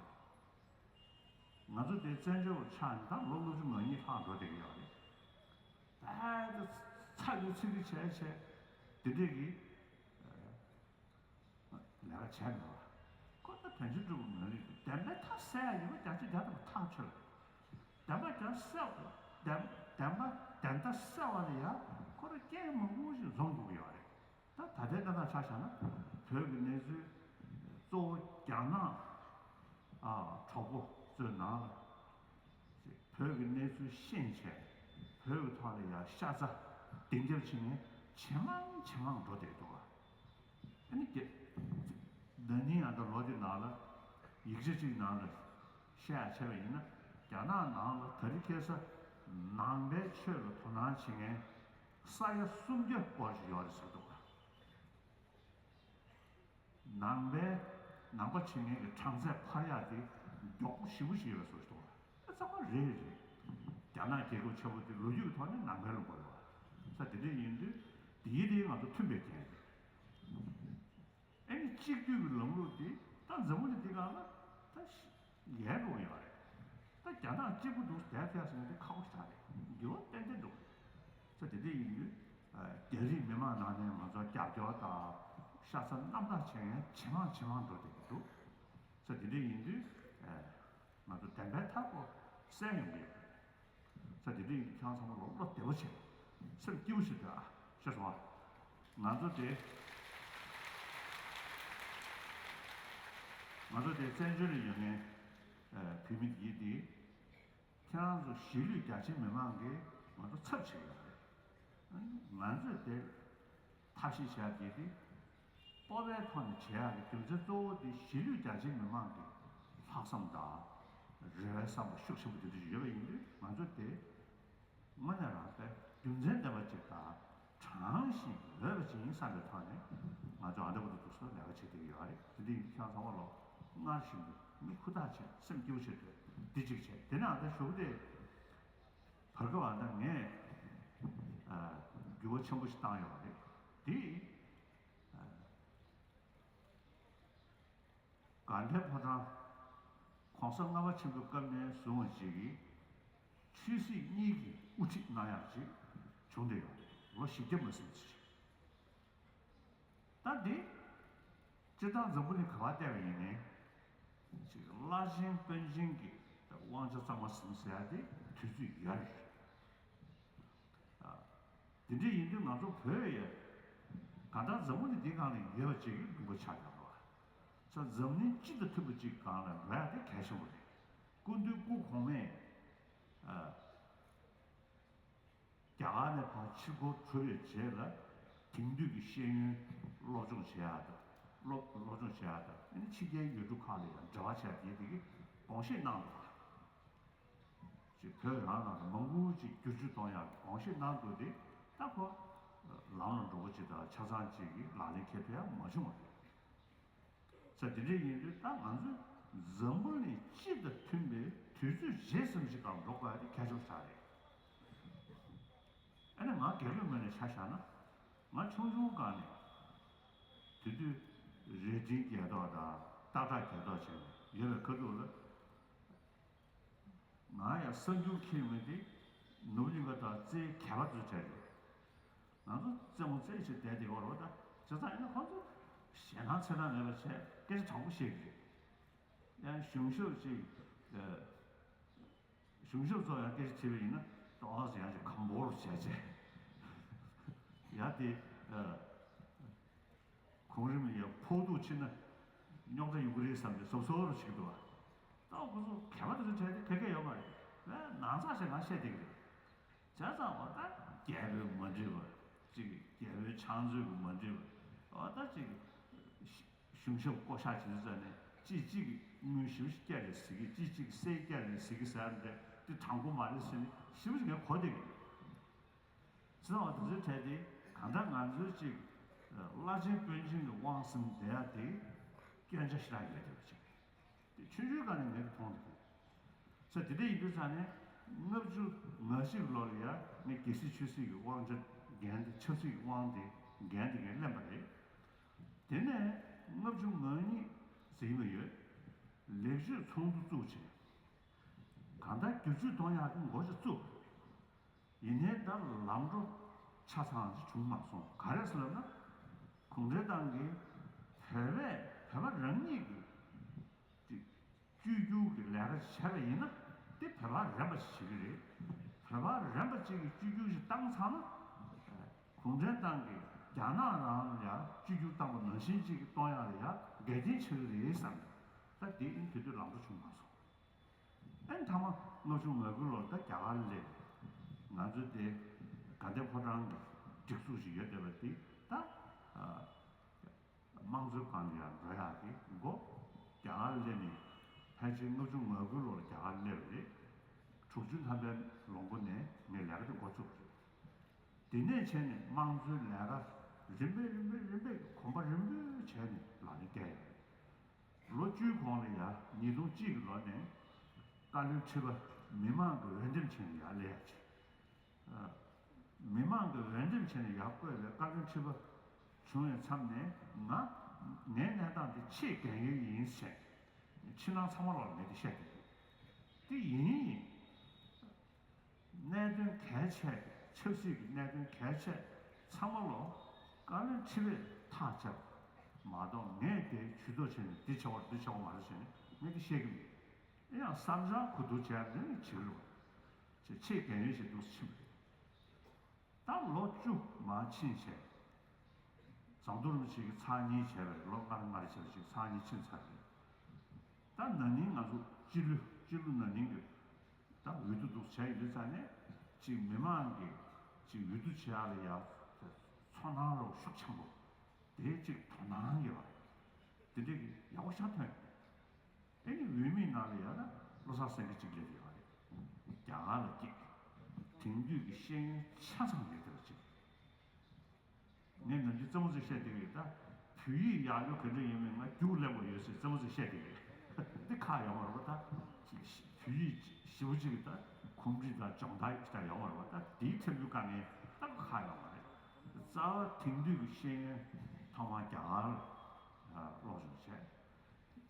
རེད། ང་ཚོ་དེ་བཙན་བྱོལ་བ་ཆགས་ནས་ད་ལོ་ལྔ་བཅུ་ང་གཉིས་ལྷག་འགྲོ་བསྡད་ཀྱི་ཡོད་རེད། ད་ཚ་གི་ཚིག་གི་བྱས་བྱས་དེ་འདྲས་ཀྱི། ལས་ཀ་བྱས་མེད་པ། ཁོ་ད་དོན་ཆེན་སྒྲུབ་པ་མ་རེད། བདེན་པའི་མཐའ་གསལ་ཡ་ཡིན་པ་བརྒྱ་ཆ་བརྒྱ་ཐམ་པ་ཐག་ཆོད་རེད། བདེན་པ་བརྒྱ་གསལ་བ་བདེན་བདེན་པ་བདེན་མཐའ་གསལ་བ་ལ་ཡ་ཁོ་རང་རྐྱེན་མང་པོ་ཞིག་འཛོམས་དགོས་ཀྱི་ཡོད་རེད། ད་ད་ལྟའི་གནས་སྟངས་ཆ་བཞག་ན་བོད་ཀྱི་གནས་ཚུལ་གཙོ་བོ་རྒྱ་ནག་ཨ་གྲོགས་པོ་ཚོའི་ནང་ལ། བོད་ཀྱི་གནས་ཚུལ་ཤེས་བྱས། བོད་ཀྱི་ཐོག་ལ་ཡ་ཤ་ཚ་གདེང་རྒྱབ་བྱེད་མཁན་ཇེ་མང་ཇེ་མང་འགྲོ་བསྡད་འདུག་བ། ཨ་ནི་རྒྱ། ན་ནིང་ཨ་ད་ལོ་དེ་ནང་ལ་ཡིག་ཆ་གཅིག་ནང་ལ་བཤད་ཡ་བྱས་པ་ཡིན་ན། རྒྱ་ནག་ནང་ལ་དེ་རིང་ཁ་སང་ནང་པའི་ཆོས་ལ་དོ་སྣང་བྱེད་མཁན་ས་ཡ་སུམ་བརྒྱ་སྐོར་ཞིག་ཡོད་རེད་ཟེར་འདུག་བ། ནང་པའི་ནང་པ་བྱེད་མཁན་གྱི་གྲངས་ཚད་འཕར་ཡག་དེ་མགྱོགས་པོ་ཞེ་པོ་ཞིག་ཡོད་པའི་བཟོ་ཞིག་འདུག་བ། ཨེ་ཚང་མ་རེད་རེད། རྒྱ་ནག་རྒྱལ་ཁབ་ཆེན་པོ་དེ་ལོ་རྒྱུས་ཀྱི་ཐོག་ནས་ནང་པའི་ལུང་པ་རེད་བ། ས་དེ་འདྲ་ཡིན་དུས་དེའི་དེའི་ང་ཚོ་མཐུན་པའི་རྐྱེན་རེད། ཨེ་ནི་གཅིག་སྡུད་ཀྱི་ལམ་ལུགས་དེ་ད་འཛམ་བུ་གླིང་འདི་སྒང་ལ་ད་ཡལ་འགྲོ་གི་ཡོད་རེད། ད་རྒྱ་ནག་གཅིག་པུ་འདུག་བསྡད་ཐལ་ཟེར་ན་དེ་ཁག་པོ་ཞེ་དྲག་རེད། འགྱུར་བ་ཏན་ཏན་འགྲོ་གི་རེད། ས་དེ་འདྲ་ཡིན་དུས། རྒྱ་རིགས་མི་མང་ནང་ནས་ང་ཚོ་རྒྱབ་སྐྱོར་དང་ཤ་ཚ་རྣམ་དག་བྱེད་མཁན་ཇེ་མང་ཇེ་མང་འགྲོ་བསྡད་ཀྱི་འདུག་ས་དེ་འདྲ་ཡིན་དུས། ང་ཚོ་བདེན་པའི་མཐའ་སྐོར་གསལ་ཡོང་གི་ཡོད་རེད། ས་དེ་འདྲ་ཡིན་དུས་ཁྱེད་རང་ཚང་མ་ལོ་བློ་བདེ་པོ་བྱེད། སེམས་སྐྱིད་པོ་བྱེད་དགོས་ཨ། ཤེས་སོང་ཨ། ང་ཚོ་དེ། ང་ཚོ་དེ་བཙན་བྱོལ་ལ་ཡོད་མཁན་བོད་མི་དེ་དེ། ཁྱེད་རང་ཚོ་གཞིས་ལུས་རྒྱ་ཆེ་མི་མང་གིས་ང་ཚོ་ཚབ་བྱེད་ཀྱི་ཡོད་རེད། ང་ཚོས་དེ་ཐབས་ཤེས་བྱ་རྒྱུ་དེ། སྤོབས་པའི་ཐོག་ནས་བྱེད་ཡག་གི་རྒྱུ་མཚན་གཙོ་བོ་དེ་གཞིས་ལུས་རྒྱ་ཆེ་མི་མང་གི་ལྷག་བསམ་དང་། རེ་བའི་བསམ་པ་ཤུགས་ཆེན་པོ་དེ་འདྲ་ཞིག་ཡོད་པ་ཡིན་དུས་ང་ཚོ་དེ། དངོས་གནས་རང་དཔེ་རྒྱུ་མཚན་ལྡན་པ་ཅིག་དང་། དྲང་ཞིང་འོས་པ་ཅིག་ཡིན་བསམ་པའི་ཐོག་ནས་ང་ཚོ་ཨ་འདྲ་པོ་དུ་འདུག་སེ་ལས་ཀ་བྱེད་བསྡད་ཀྱི་ཡོད་རེད། དེ་འདྲ་ཡིན་དུས་ཁྱེད་རང་ཚང་མ་ལོ་སྔར་བཞིན་དུ། མི་ཧུར་ཐག་བྱས་སེམས་སྐྱིད་པོ་བྱེད་དུས་འདི་གཅིག་བྱས། དེ་ནས་ཨ་ད་ཞོགས་དེ་བར་སྐབས་ཨ་ད་ངས་འགྱུར་བ་ཆེན་པོ་ཞིག་བཏང་ཡོད་པ་རེད། དེ། དགའ་ལྡན་ཕོ་བྲང་གོང་ས་ལྔ་པ་ཆེན་པོའི་སྐབས་ནས་བཟུང་བ་ཞིག་གིས་ཆོས་སྲིད་གཉིས་ཀྱི་དབུ་ཁྲིད་གནང་ཡག་ཅིག་བྱུང་བསྡད་ཡོད་རེད། ལོ་བཞི་བརྒྱ་མ་ཟིན་ཙམ་ཞིག་ད་འདི་སྤྱིར་བཏང་འཛམ་བུ་གླིང་ག་པར་བལྟས་པ་ཡིན་ནའི་ཅིག་བླ་ཆེན་དཔོན་ཆེན་གྱི་དབང་ཆ་གཙང་མ་ཟིན་ཟེར་ཡག་དེ་དུས་ཚོད་ཡོད་རེད། དེ་འདྲ་ཡིན་དུས་ང་ཚོ་བོད་ཡ་གང་ལྟར་འཛམ་བུ་གླིང་འདིའི་སྒང་ལ་ཡོད་པ་ཅིག་གི་མགོན་པོ་ཆགས་ཀྱང་རོགས། ས་འཛམ་གླིང་སྤྱི་དང་མཐུན་པ་ཅིག་སྒང་ལ་འགྲོ་ཡག་དེ་གལ་ཆེན་པོ་རེད། སྐུ་མདུན་སྐུ་གོང་མས་རྒྱ་གར་ནས་ཕར་ཕྱིར་འཁོར་གྲུབ་པའི་རྗེས་ལ་དེང་དུས་ཀྱི་ཤེས་ཡོན་སློབ་སྦྱོང་བྱེད་ཡག་དང་སློབ་སློབ་སྦྱོང་བྱེད་ཡག་དང་ཨ་ནི་ཕྱི་རྒྱལ་ཡུལ་གྲུ་ཁག་ལ་ཡང་འབྲེལ་བ་བྱས་དེ་དེ་གི་དགོངས་བཞེས་གནང་འདུག་ཅིག་བོད་རང་ནང་ལ་མང་པོ་ཅིག་བསྒྱུར་བཅོས་གཏོང་ཡག་གི་དགོངས་བཞེས་གནང་འདུག་དེ་ད་ཁོ་ལམ་ལ་འགྲོ་བ་ཅིག་དང་ཆ་ཚང་ཅིག་གི་ལག་ལེན་འཁེལ་ཐུབ་ཡག་མ་བྱུང་བ་རེད། ས་དེ་འདྲ་ཡིན་དུས་ད་ང་ཚོས་འཛམ་བུ་གླིང་སྤྱི་དང་མཐུན་པའི་དུས་ཚོད་གཞིར་བཟུང་ཞིག་སྒང་འགྲོ་དགོས་ཡག་དེ་གལ་ཆེན་པོ་ཞིག་རེད། ཨ་ནི་ང་རྒན་པའི་ངོས་ནས་ཆ་བཞག་ན་ང་ཆུང་ཆུང་སྒང་ནས་དེ་དུས་རྭ་སྒྲེང་རྒྱལ་ཐོག་དང་སྟག་བྲག་རྒྱལ་ཐོག་བྱས་ནས་ཡོད་པའི་ཁ་ཐུག་ལ། ང་ཡང་གསར་འགྱུར་མཁན་མི་དེ་ནོར་བུ་གླིང་པ་དང་རྩེ་མཁས་པ་ཚོའི་གྲས་རེད། ང་ཚོ་རྩེད་མོ་རྩེ་ཞིག་བསྡད་དེ་བར་བ་ད་བྱས་ཙང་ཡིན་ན་ཁོང་ཚོ་ཞེད་སྣང་ཚེར་སྣང་མེད་པ་བྱས་སྐད་ཆ་དྲང་པོ་བཤད་ཀྱི་རེད། ཡང་གཞུང་ཞབས་ཅིག་གཞུང་ཞབས་ཚོ་ཡང་སྐད་ཆ་དྲིས་པ་ཡིན་ན་ཏོག་ཙམ་ཡང་ཅིག་གམ་པོར་བྱས་བྱས་ཡ་དེ། གོང་རིམ་ཡང་ཕོག་ཐུག་ཕྱིན་ན་རྙོག་དྲ་ཡོང་གི་རེད་བསམ་པའི་གཟབ་གཟབ་རུ་བྱེད་ཀྱི་འདུག་བ། ད་ཁོ་ཚོ་གད་པ་དེ་ཚོ་བྲལ་ཏེ་ག་གེ་ཡོད་མ་རེད། ཨེ་ནང་ཚགས་ཤིག་ང་བཤད་བསྡད་ཀྱི་རེད། བྱས་ཙང་བ་ད་རྒྱལ་པོའི་མ་འགྲིག་པ་ཅིག་རྒྱལ་པོའི་ཕྱག་མཛོད་ཀྱི་མ་འགྲིག་པ་བ་ད་ཅིག་གཞུང་ཞབས་བསྐོ་བཞག་བྱེད་དུས་ཙ་ནས་ཅིག་ཅིག་དངུལ་ཞེ་པོ་ཞིག་བསྐྱལ་རེད་ཟེར་གི་ཅིག་ཅིག་གསེར་བསྐྱལ་རེད་ཟེར་གི་ཟེར་ཡ་འདི་དྲང་པོ་མ་རེད་ཟེར་ནས་ཞེ་པོ་ཞིག་ངས་གོ་བསྡད་ཀྱི་རེད། ཟེར་བ་དེ་ཚོའི་གྲས་དེ་གང་ལྟར་ང་ཚོའི་ཅིག་བླ་ཆེན་དཔོན་ཆེན་གྱི་དབང་ཟིན་བསྡད་ཡ་དེ་སྐྱོན་ཆ་ཞེ་དྲག་ཡོད་བསྡད་པ་ཅིག་རེད། དེ་ཆུང་ཆུང་སྒང་ནས་ངས་མཐོང་བསྡད་ཀྱི་རེད། ས་དེ་འདྲ་ཡིན་དུས་ཙང་ནས་ལྔ་བཅུ་ང་གཅིག་ལོ་ལ་ཡ་ངས་རྒྱལ་སྲིད་ཆོས་སྲིད་ཀྱི་དབང་ཆ་འགན་དེ་ཆབ་སྲིད་ཀྱི་དབང་དེ་འགན་དེ་ངས་ལེན་པ་རེད། དེ་ནས་ལྔ་བཅུ་ང་གཉིས་ཟིན་པ་ཡོད། ལེགས་བཅོས་ཚོགས་འདུ་བཙུགས་བྱས། གང་ལྟར་བསྒྱུར་བཅོས་གཏོང་ཡག་གི་འགོ་ཞིག་བཙུགས། ཡིན་ནའི་ད་ལམ་འགྲོ་ཆ་ཚང་ཞིག་བྱུང་མ་སོང་། ག་རེ་ཟེར་ལབ་ན། གུང་ཁྲན་ཏང་གིས་བོད་པས་བོད་པ་རང་ཉིད་ཀྱི་ཅིག་བཅོས་བསྒྱུར་གྱི་ལས་ཀ་བྱས་པ་ཡིན་ན་དེ་བོད་པ་རན་པ་ཞིག་བྱེད་ཀྱི་རེད། བོད་པ་རན་པ་ཅིག་གིས་བཅོས་བསྒྱུར་ཞིག་བཏང་ཚར་ན། གུང་ཁྲན་ཏང་གིས་རྒྱ་ནག་རང་ལ་ཡང་བཅོས་བསྒྱུར་བཏང་པ་ནང་བཞིན་ཅིག་གཏོང་ཡག་ལ་ཡང་འགལ་རྐྱེན་ཆགས་ཀྱི་རེད་བསམ། ད་དེ་ཨིན་དེ་དུས་ལམ་འགྲོ་བྱུང་མ་སོང་། ཨན་མཐའ་མ་ལྔ་བཅུ་ང་དགུ་ལོར་ད་རྒྱ་གར་སླེབས། ང་ཚོའི་དེ་དགའ་ལྡན་ཕོ་བྲང་གི་སྒྲིག་འཛུགས་ཤིག་ཡོད་བསྡད་པ་དེ་ད་དམངས་གཙོའི་སྒང་ལ་ཡང་འགྲོ་ཡག་གི་འགོ་རྒྱ་གར་སླེབས་ནས་ཕལ་ཆེར་ལྔ་བཅུ་ང་དགུ་ལོར་རྒྱ་གར་སླེབས་པ་རེད། དྲུག་ཅུ་ཐམ་པའི་ལོ་མགོ་ནས་ངས་ལས་ཀ་དེ་འགོ་བཙུགས་པ་རེད། དེ་ནས་བྱས་ནས་དམངས་གཙོའི་ལས་ཀ་རིམ་པས་རིམ་པས་རིམ་པས་གོམ་པ་རིམ་པས་བྱས་ནས་ལག་ལེན་བསྟར་ཡོད་རེད། ལོ་བཅུའི་གོང་ལ་ཡ་ཉིས་སྟོང་གཅིག་གི་ལོ་ནས་བཀའ་བློན་ཁྲི་པ་མི་མང་གི་འོས་འདེམས་བྱས་ནས་ཡར་སླེབས་ཡག་ཅིག་མི་མང་གི་འོས་འདེམས་བྱས་ནས་ཡར་བསྐོས་པའི་བཀའ་བློན་ཁྲི་པ་བྱུང་བའི་མཚམས་ནས་ང་ངའི་གནས་སྟངས་འདི་ཆེས་གལ་ཡོད་ཡིན་ཟེར་ཕྱི་ནང་ཚང་མ་ལོག་ངས་འདི་བཤད་ཀྱི་འདུག་དེ་ཡིན་ཡིན། གནད་དོན་གལ་ཆེ་ཆབ་སྲིད་ཀྱི་གནད་དོན་གལ་ཆེ་ཚང་མ་ལོ་བཀའ་བློན་ཁྲི་པས་ཐག་བཅད་པ་མ་གཏོགས་ངས་དེ་ཇུས་གཏོགས་བྱས་ནས་འདི་བྱ་བ་འདི་བྱ་བ་མ་རེད་ཟེར་ནས་ངས་འདི་བཤད་ཀྱི་མེད། ཨེ་ཡང་བསམ་བྱང་གོ་བསྡུར་བྱས་ནས་བྱེད་རོགས་ཅེས་ཆེས་གལ་ཡོད་ཞིག་འདུག་ཕྱིན་པ་རེད། ད་ལོ་བཅུ་མར་ཕྱིན་བྱས། ཟམ་གདོང་རིན་པོ་ཆེ་གིས་ཚར་གཉིས་བྱས་པ་རེད། ལོ་ལྔ་ལྔ་རེ་བྱས་པ་ཞིག་ཚར་གཉིས་ཕྱིན་ཚར་རེད། ད་ན་ནིང་ང་ཚོ་སྤྱི་ལོ་སྤྱི་ལོ་ན་ནིང་གི་ད་འོས་བསྡུ་འདུག་བྱས་ཡོད་ཙང་ནས་ཅིག་མི་མང་གིས་ཅིག་འོས་བསྡུ་བྱེད་ཡག་ལ་ཡ་ཚོར་སྣང་རོགས་ཤུགས་ཆེན་པོ་དེ་ཅིག་དོ་སྣང་ཡོད་པ་རེད། དེ་འདྲ་གི་ཡག་པོ་ཞིག་ཐོན། ཨེ་ནི་འོས་མིའི་ནང་ལ་ཡ་ད་བློ་བཟང་སེང་གེ་གཅིག་སླེབས་ཡོད་རེད། རྒྱ་གར་ལ་སྐྱེས། དེང་དུས་ཀྱི་ཤེས་ཡོན་ཆ་ཚང་ཡོད་བསྡད་པ་ཅིག་ངས་ནམ་རྒྱུན་རྩེད་མོ་ཚོས་བཤད་བསྡད་ཀྱི་ཡོད་ད། བོད་ཡིག་ཡག་ལོས་ག་འདྲ་ཡིན་མིན་ང་རྒྱུགས་ལེན་པ་ཡོད་ཟེར་རྩེད་མོ་ཚོས་བཤད་བསྡད་ཀྱི་ཡོད། འདི་ཁག་ཡོང་བ་རེད་པ། ད་བོད་ཡིག་ཞེ་པོ་ཅིག་ད་གོམས་འདྲིས་དང་སྦྱོང་བརྡར་ཞིག་ད་ཡོང་བ་རེད་པ། ད་དེའི་ཐེབས་རྒྱུ་དཀའ་ངལ་ད་ཁག་ཡོང་བ་རེད། རྩ་བ་དེང་དུས་ཀྱི་ཤེས་ཡོན་ཐོག་མར་རྒྱ་གར་སློབ་སྦྱོང་བྱས།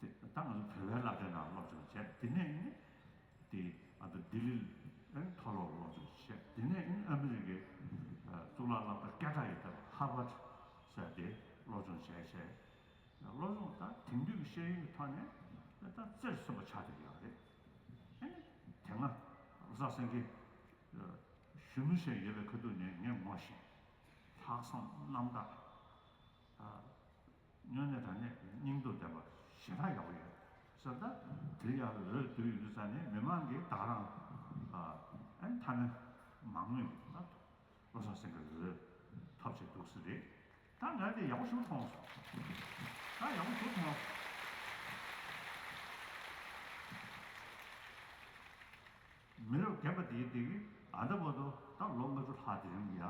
དེ་ད་ང་ཚོ་བོད་པའི་བསླབ་གྲྭའི་ནང་སློབ་སྦྱོང་བྱས། དེ་ནས་ནི་དེ་ང་ཚོ་ལྡི་ལིར་མཐོ་སློབ་སློབ་སྦྱོང་བྱས། དེ་ནས་ནི་ཨ་མི་རི་ཀའི་གཙུག་ལག་སློབ་གྲྭ་སྐད་གྲགས་ཡོད་པའི་ཧར་ཝརཌ་ཟེར་དེ་སློབ་སྦྱོང་བྱས་བྱས། སློབ་སྦྱོང་དང་དེང་དུས་ཀྱི་ཤེས་ཡོན་གྱི་ཐོག་ནས་ད་རྩེར་སོན་པ་ཆགས་བསྡད་ཡོད་རེད། ཨ་ནི་དེ་སྔ་བློ་བཟང་སེང་གེ་གཞོན་ནུ་ཞིག་ཡོད་པའི་ཁ་ཐུག་ནས་ངས་ངོ་ཤེས། ལྷག་བསམ་རྣམ་དག་དངོས་གནས་དྲང་གནས་སྙིང་སྟོབས་ལྡན་པ་ཞེ་དྲག་ཡག་པོ་ཡོད་ཟེར། ད་དེ་ཡག་འོས་བསྡུ་ཡོད་དུས་ཙང་ནས་མི་མང་གིས་ད་ག་རང་ཨ་ནི་མཐའ་མའི་མང་མོས་ཀྱིས་ད། བློ་བཟང་སེང་གེ་འོས་ཐོབ་བྱས་འདུག་སེ་རེད། ད་ང་དེ་ཡག་པོ་ཞིག་མཐོང་སོང་། ད་ཡག་པོ་ཞིག་མཐོང་སོང་། མི་རབས་རྒན་པ་དེའི་སྟེང་གི་ཨ་ད་བར་དུ་ད་ལོ་ལྔ་བཅུ་ལྷག་དེ་རིང་ཡ་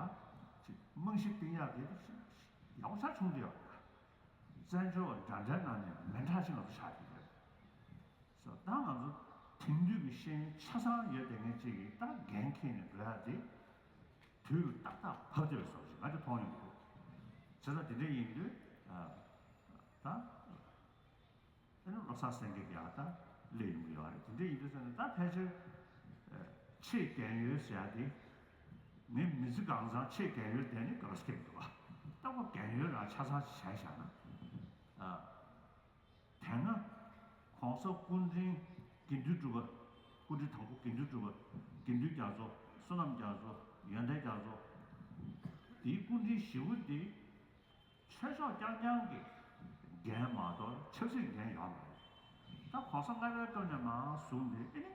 ཅིག་རྨང་གཞི་བཏིང་ཡག་དེ་ཡག་པོ་ཆགས་བྱུང་བསྡད་ཡོད་རེད། བཙན་བྱོལ་བ་འདྲ་འདྲའི་ནང་ནས་མི་འདྲ་ཞིག་ང་ཚོ་ཆགས་བསྡད་ཡོད་རེད། སོ་ད་ང་ཚོ་དེང་དུས་ཀྱི་ཤེས་ཡོན་ཆ་ཚང་ཡོད་བསྡད་མཁན་གཅིག་གིས་ད་འགན་འཁྱེར་ནས་འགྲོ་ཡག་དེ་དུས་ལ་ཏག་ཏག་བབས་བསྡད་པའི་བཟོ་ཞིག་ང་ཚོ་མཐོང་ཡོང་གི་འདུག་བྱས་ཙང་དེ་འདྲ་ཡིན་དུས་ད་ཨ་ནི་བློ་བཟང་སེང་གེ་ཡག་ད་སླེབས་ཡོང་གི་ཡོད་རེད། དེ་འདྲ་ཡིན་དུས་ཙང་ནས་ད་ཕལ་ཆེར་ཆེས་རྒན་ཡོལ་ཟེར་ཡག་དེ་ངའི་མི་ཚེ་གང་ཚང་ཆེས་རྒན་ཡོལ་བསྡད་ནས་དགའ་སྐྱིད་འདུག་བ། ད་ཁོ་རྒན་ཡོལ་རང་ཆ་ཚང་ཞིག་བྱས་བཞག་ན། དེ་སྔ་གོང་ས་སྐུ་ཕྲེང་དགེ་འདུན་གྲུབ་པ། སྐུ་ཕྲེང་དང་པོ་དགེ་འདུན་གྲུབ་པ། དགེ་འདུན་རྒྱ་མཚོ། བསོད་ནམས་རྒྱ་མཚོ། ཡོན་ཏན་རྒྱ་མཚོ། དེའི་སྐུ་ཕྲེང་བཞི་པོ་དེ་ཆོས་ཕྱོགས་རྐྱང་རྐྱང་གི་འགན་མ་གཏོགས་ཆབ་སྲིད་འགན་ཡོད་མ་རེད། ད་གོང་ས་ལྔ་པའི་སྐབས་ནས་མར་བཟུང་ནས་ཨེ་ནི་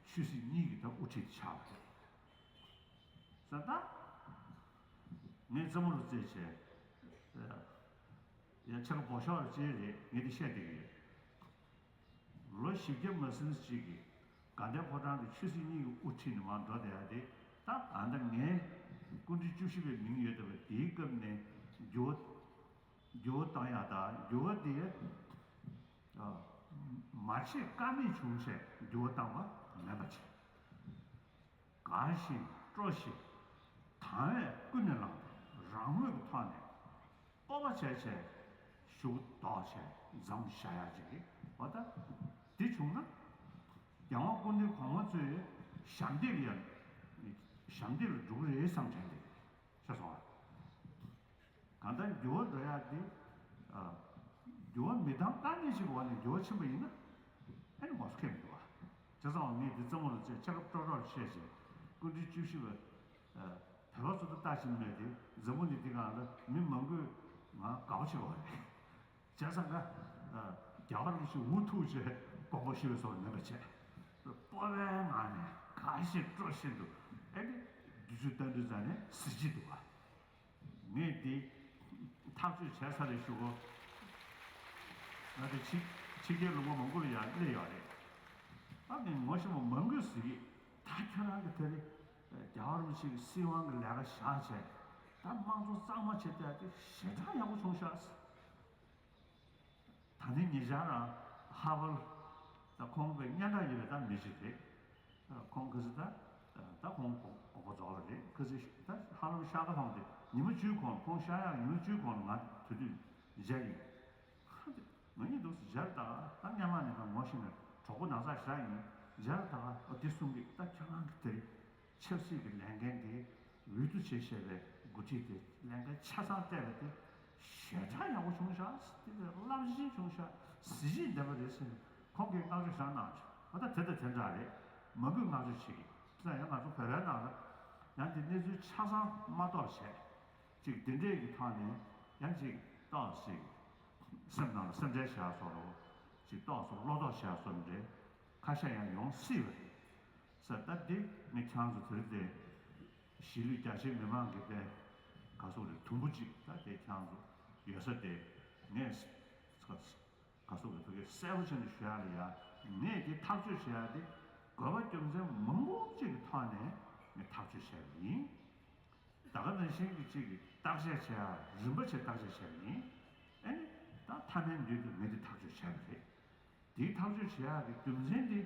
ཆོས་སྲིད་གཉིས་ཀྱི་ད་དབུ་ཁྲིད་ཆགས་པ་རེད། ས་ད་ངས་རྩེད་མོ་ལ་རྩེད་བྱས། ཡ་ཆ་ག་འབོ་ཤོག་ལ་རྩེད་རེད། ངས་འདི་བཤད་བསྡད་ཀྱི་ཡོད། ལོ་བཞི་བརྒྱ་མ་ཟིན་ཅིག་གི་དགའ་ལྡན་ཕོ་བྲང་གི་ཆོས་སྲིད་གཉིས་ཀྱི་དབུ་ཁྲིད་ནས་མར་འགྲོ་བསྡད་ཡ་དེ་ད་ཨ་ད་ངའི་སྐུ་ཕྲེང་བཅུ་བཞི་པའི་མིང་ཡོད་བསྡད་པ་དེའི་སྐབས་ནས་འགྱུར་བ་འགྱུར་བ་བཏང་ཡ་ད་འགྱུར་བ་དེ་མ་བྱེད་ཀ་མེད་བྱུང་བྱས་འགྱུར་བ་བཏང་བ་མིན་པ་བྱས། དགའ་བཞིན་སྤྲོ་བཞིན་དང་བས་ཀུན་ནས་བསླངས་ཏེ་རང་ངོས་ཀྱི་ཐོག་ནས་སྤོབས་པ་བྱས་བྱས་ཞུ་གུ་འདོགས་བྱས་འཛོམས་བཞག་ཡག་ཅིག་གི་འོ་ད་འདི་བྱུང་ན་རྒྱལ་དབང་སྐུ་ཕྲེང་གོང་མ་ཚོས་ཞབས་འདེགས་ལ་ཡང་ཞབས་འདེགས་ལ་འགྲོ་གི་རེད་བསམ་དྲན་ཏེ་ཤེས་སོང་ཨ། གང་ལྟར་འགྱུར་བ་འགྲོ་ཡག་འདི། ཨ། འགྱུར་བ་མི་བཏང་དཀའ་ངལ་ཞིག་གི་འོག་ནས་འགྱུར་བ་ཕྱིན་པ་ཡིན་ན། ཨ་ནི་ངོ་སོ་ཁེལ་མི་འདུག་བ། བྱས་ཙང་ངས་འདི་རྩེད་མོ་ལ་བྱས་ཆ་ག་སྤྲོ་སྤྲོར་བཤད་བྱས། སྐུ་ཕྲེང་བཅུ་བཞི་པ། ཨ། བོད་པ་ཚོ་ད་ལྟ་ཞིག་མེད་དེ་འཛམ་བུ་གླིང་འདི་སྒང་ལ་མི་མང་པོས་ང་དགའ་པོ་བྱེད་པ་རེད། བྱས་ཙང་ང་། ཨ། རྒྱལ་བ་རིན་པོ་ཆེ་འུ་ཐུག་བྱས་དགོངས་པ་ཞུ་བའི་བཟོ་འདྲ་མེད་པ་བྱས། སྤོབས་པའི་ངང་ནས་དགའ་བཞིན་སྤྲོ་བཞིན་དུ་ཨེ་ནི་དུས་ཚོད་བཏང་དུས་ཙང་ནས་གཟི་བརྗིད་འདུག་བ། ངས་འདི་ཐག་གཅོད་བྱས་ཚར་རེད་ཞུ་གོ། ང་དེ་ཕྱི་ཕྱི་རྒྱལ་ལུང་པ་མང་པོ་ལ་ཡང་སླེབས་ཡོད་རེད། ཨ་ནི་ངོ་ཤེས་པ་མང་པོས་ཟེར་གི། ད་ཁྱོད་རང་གི་དེ་རེད། རྒྱལ་བ་རིན་པོ་ཆེ་གི་སྲིད་དབང་གི་ལས་ཀ་བཞག་བྱས། ད་དམངས་གཙོ་གཙང་མ་བྱེད་བསྡད་དེ་ཞེ་དྲག་ཡག་པོ་བྱུང་ཤག་ད་ནི་ཉེ་ཆར་རང་ཧ་བལ་ད་ཁོང་གི་སྙན་གྲགས་ཡོད་པའི་ད་མི་ཞིག་རེད། ཁོང་གི་སི་ད་ད་ཁོང་དགོངས་པ་རྫོགས་པ་རེད། ཁ་སི་ད་ཧ་ལམ་ཤར་ཁ་ལྷོང་དེ་ཉི་མ་བཅུའི་གོང་ཁོང་ཤར་ཡག་ཉི་མ་བཅུའི་གོང་ལ་ང་དུས་དུས་མཇལ་ཡིན། ཧ་དེ་ང་གཉིས་འདུག་སེ་མཇལ་ད་ད་སྔན་མ་ནས་ང་ངོ་ཤེས་ནས་གྲོགས་པོ་ནང་ཚགས་ཞེ་དྲག་ཡིན། མཇལ་ད་ཨ་དེ་གསུང་གི་ད་ཁྱོད་རང་གི་དེ་རེད། ཆབ་སྲིད་ཀྱི་ལས་འགན་དེ་འོས་བསྡུ་བྱེད་བཞིན་པའི་འགོ་ཁྲིད་དེ་ལས་འགན་ཆ་ཚང་སྤྲད་པ་དེ་ཞེ་དྲག་ཡག་པོ་བྱུང་ཤག་དེ་ལས་རླབས་ཆེན་བྱུང་ཤག་གཟི་བརྗིད་ལྡན་པ་རེད་ཟེར་ནས་ཁོང་གིས་བསྔགས་བརྗོད་ཞེ་དྲག་གནང་བྱུང་། ཨ་ད་དེ་དང་དེ་འདྲ་རེད། མང་པོས་བསྔགས་བརྗོད་བྱེད་ཀྱི་ཙང་ཡང་ང་ཚོ་བོད་པའི་ནང་ལ་ཡང་དེ་གནས་ཚུལ་ཆ་ཚང་མ་གཏོགས་བྱས་ཅིག་དེ་འདྲས་ཀྱི་ཐོག་ནས་ཡང་ཅིག་ཏོག་ཙམ་སེམས་ནང་ལ་སེམས་ཁྲལ་བྱས་བཟོ་འདྲ་ཅིག་ཏོག་ཙམ་བློ་དོགས་བྱས་བཟོ་འདྲ་ཁ་ཤས་ཡང་ཡོང་སྲིད་པ་རེད། ས་ད་འདི་ངས་ཁྱེད་རང་ཚོ་དེ་རིང་འདི་གཞིས་ལུས་རྒྱ་ཆེའི་མི་མང་གི་དཔེ་ག་སོགས་རེད། དུམ་བུ་གཅིག་ད་དེ་ཁྱེད་རང་ཚོ་ཡོད་ས་དེ་ངས་ག་སོགས་རེད། ཕ་གི་གསལ་པོ་བྱས་ནས་ཞུ་ཡག་ལ་ཡ་ངས་འདི་ཐག་གཅོད་བྱེད་ཡག་དེ་དགོས་པ་རྒྱུ་མཚན་མང་པོ་གཅིག་གི་ཐོག་ནས་ངས་ཐག་གཅོད་བྱས་པ་ཡིན། ད་ག་ནང་བཞིན་གྱི་གཅིག་གི་བརྟག་དཔྱད་བྱེད་ཡག་རིམ་པ་བྱས་བརྟག་དཔྱད་བྱས་པ་ཡིན། ཨེ་ནི་ད་མཐའ་མའི་མདུན་དུ་ངས་འདི་ཐག་གཅོད་བྱས་པ་རེད། དེའི་ཐག་གཅོད་བྱེད་ཡག་གི་རྒྱུ་མཚན་དེ་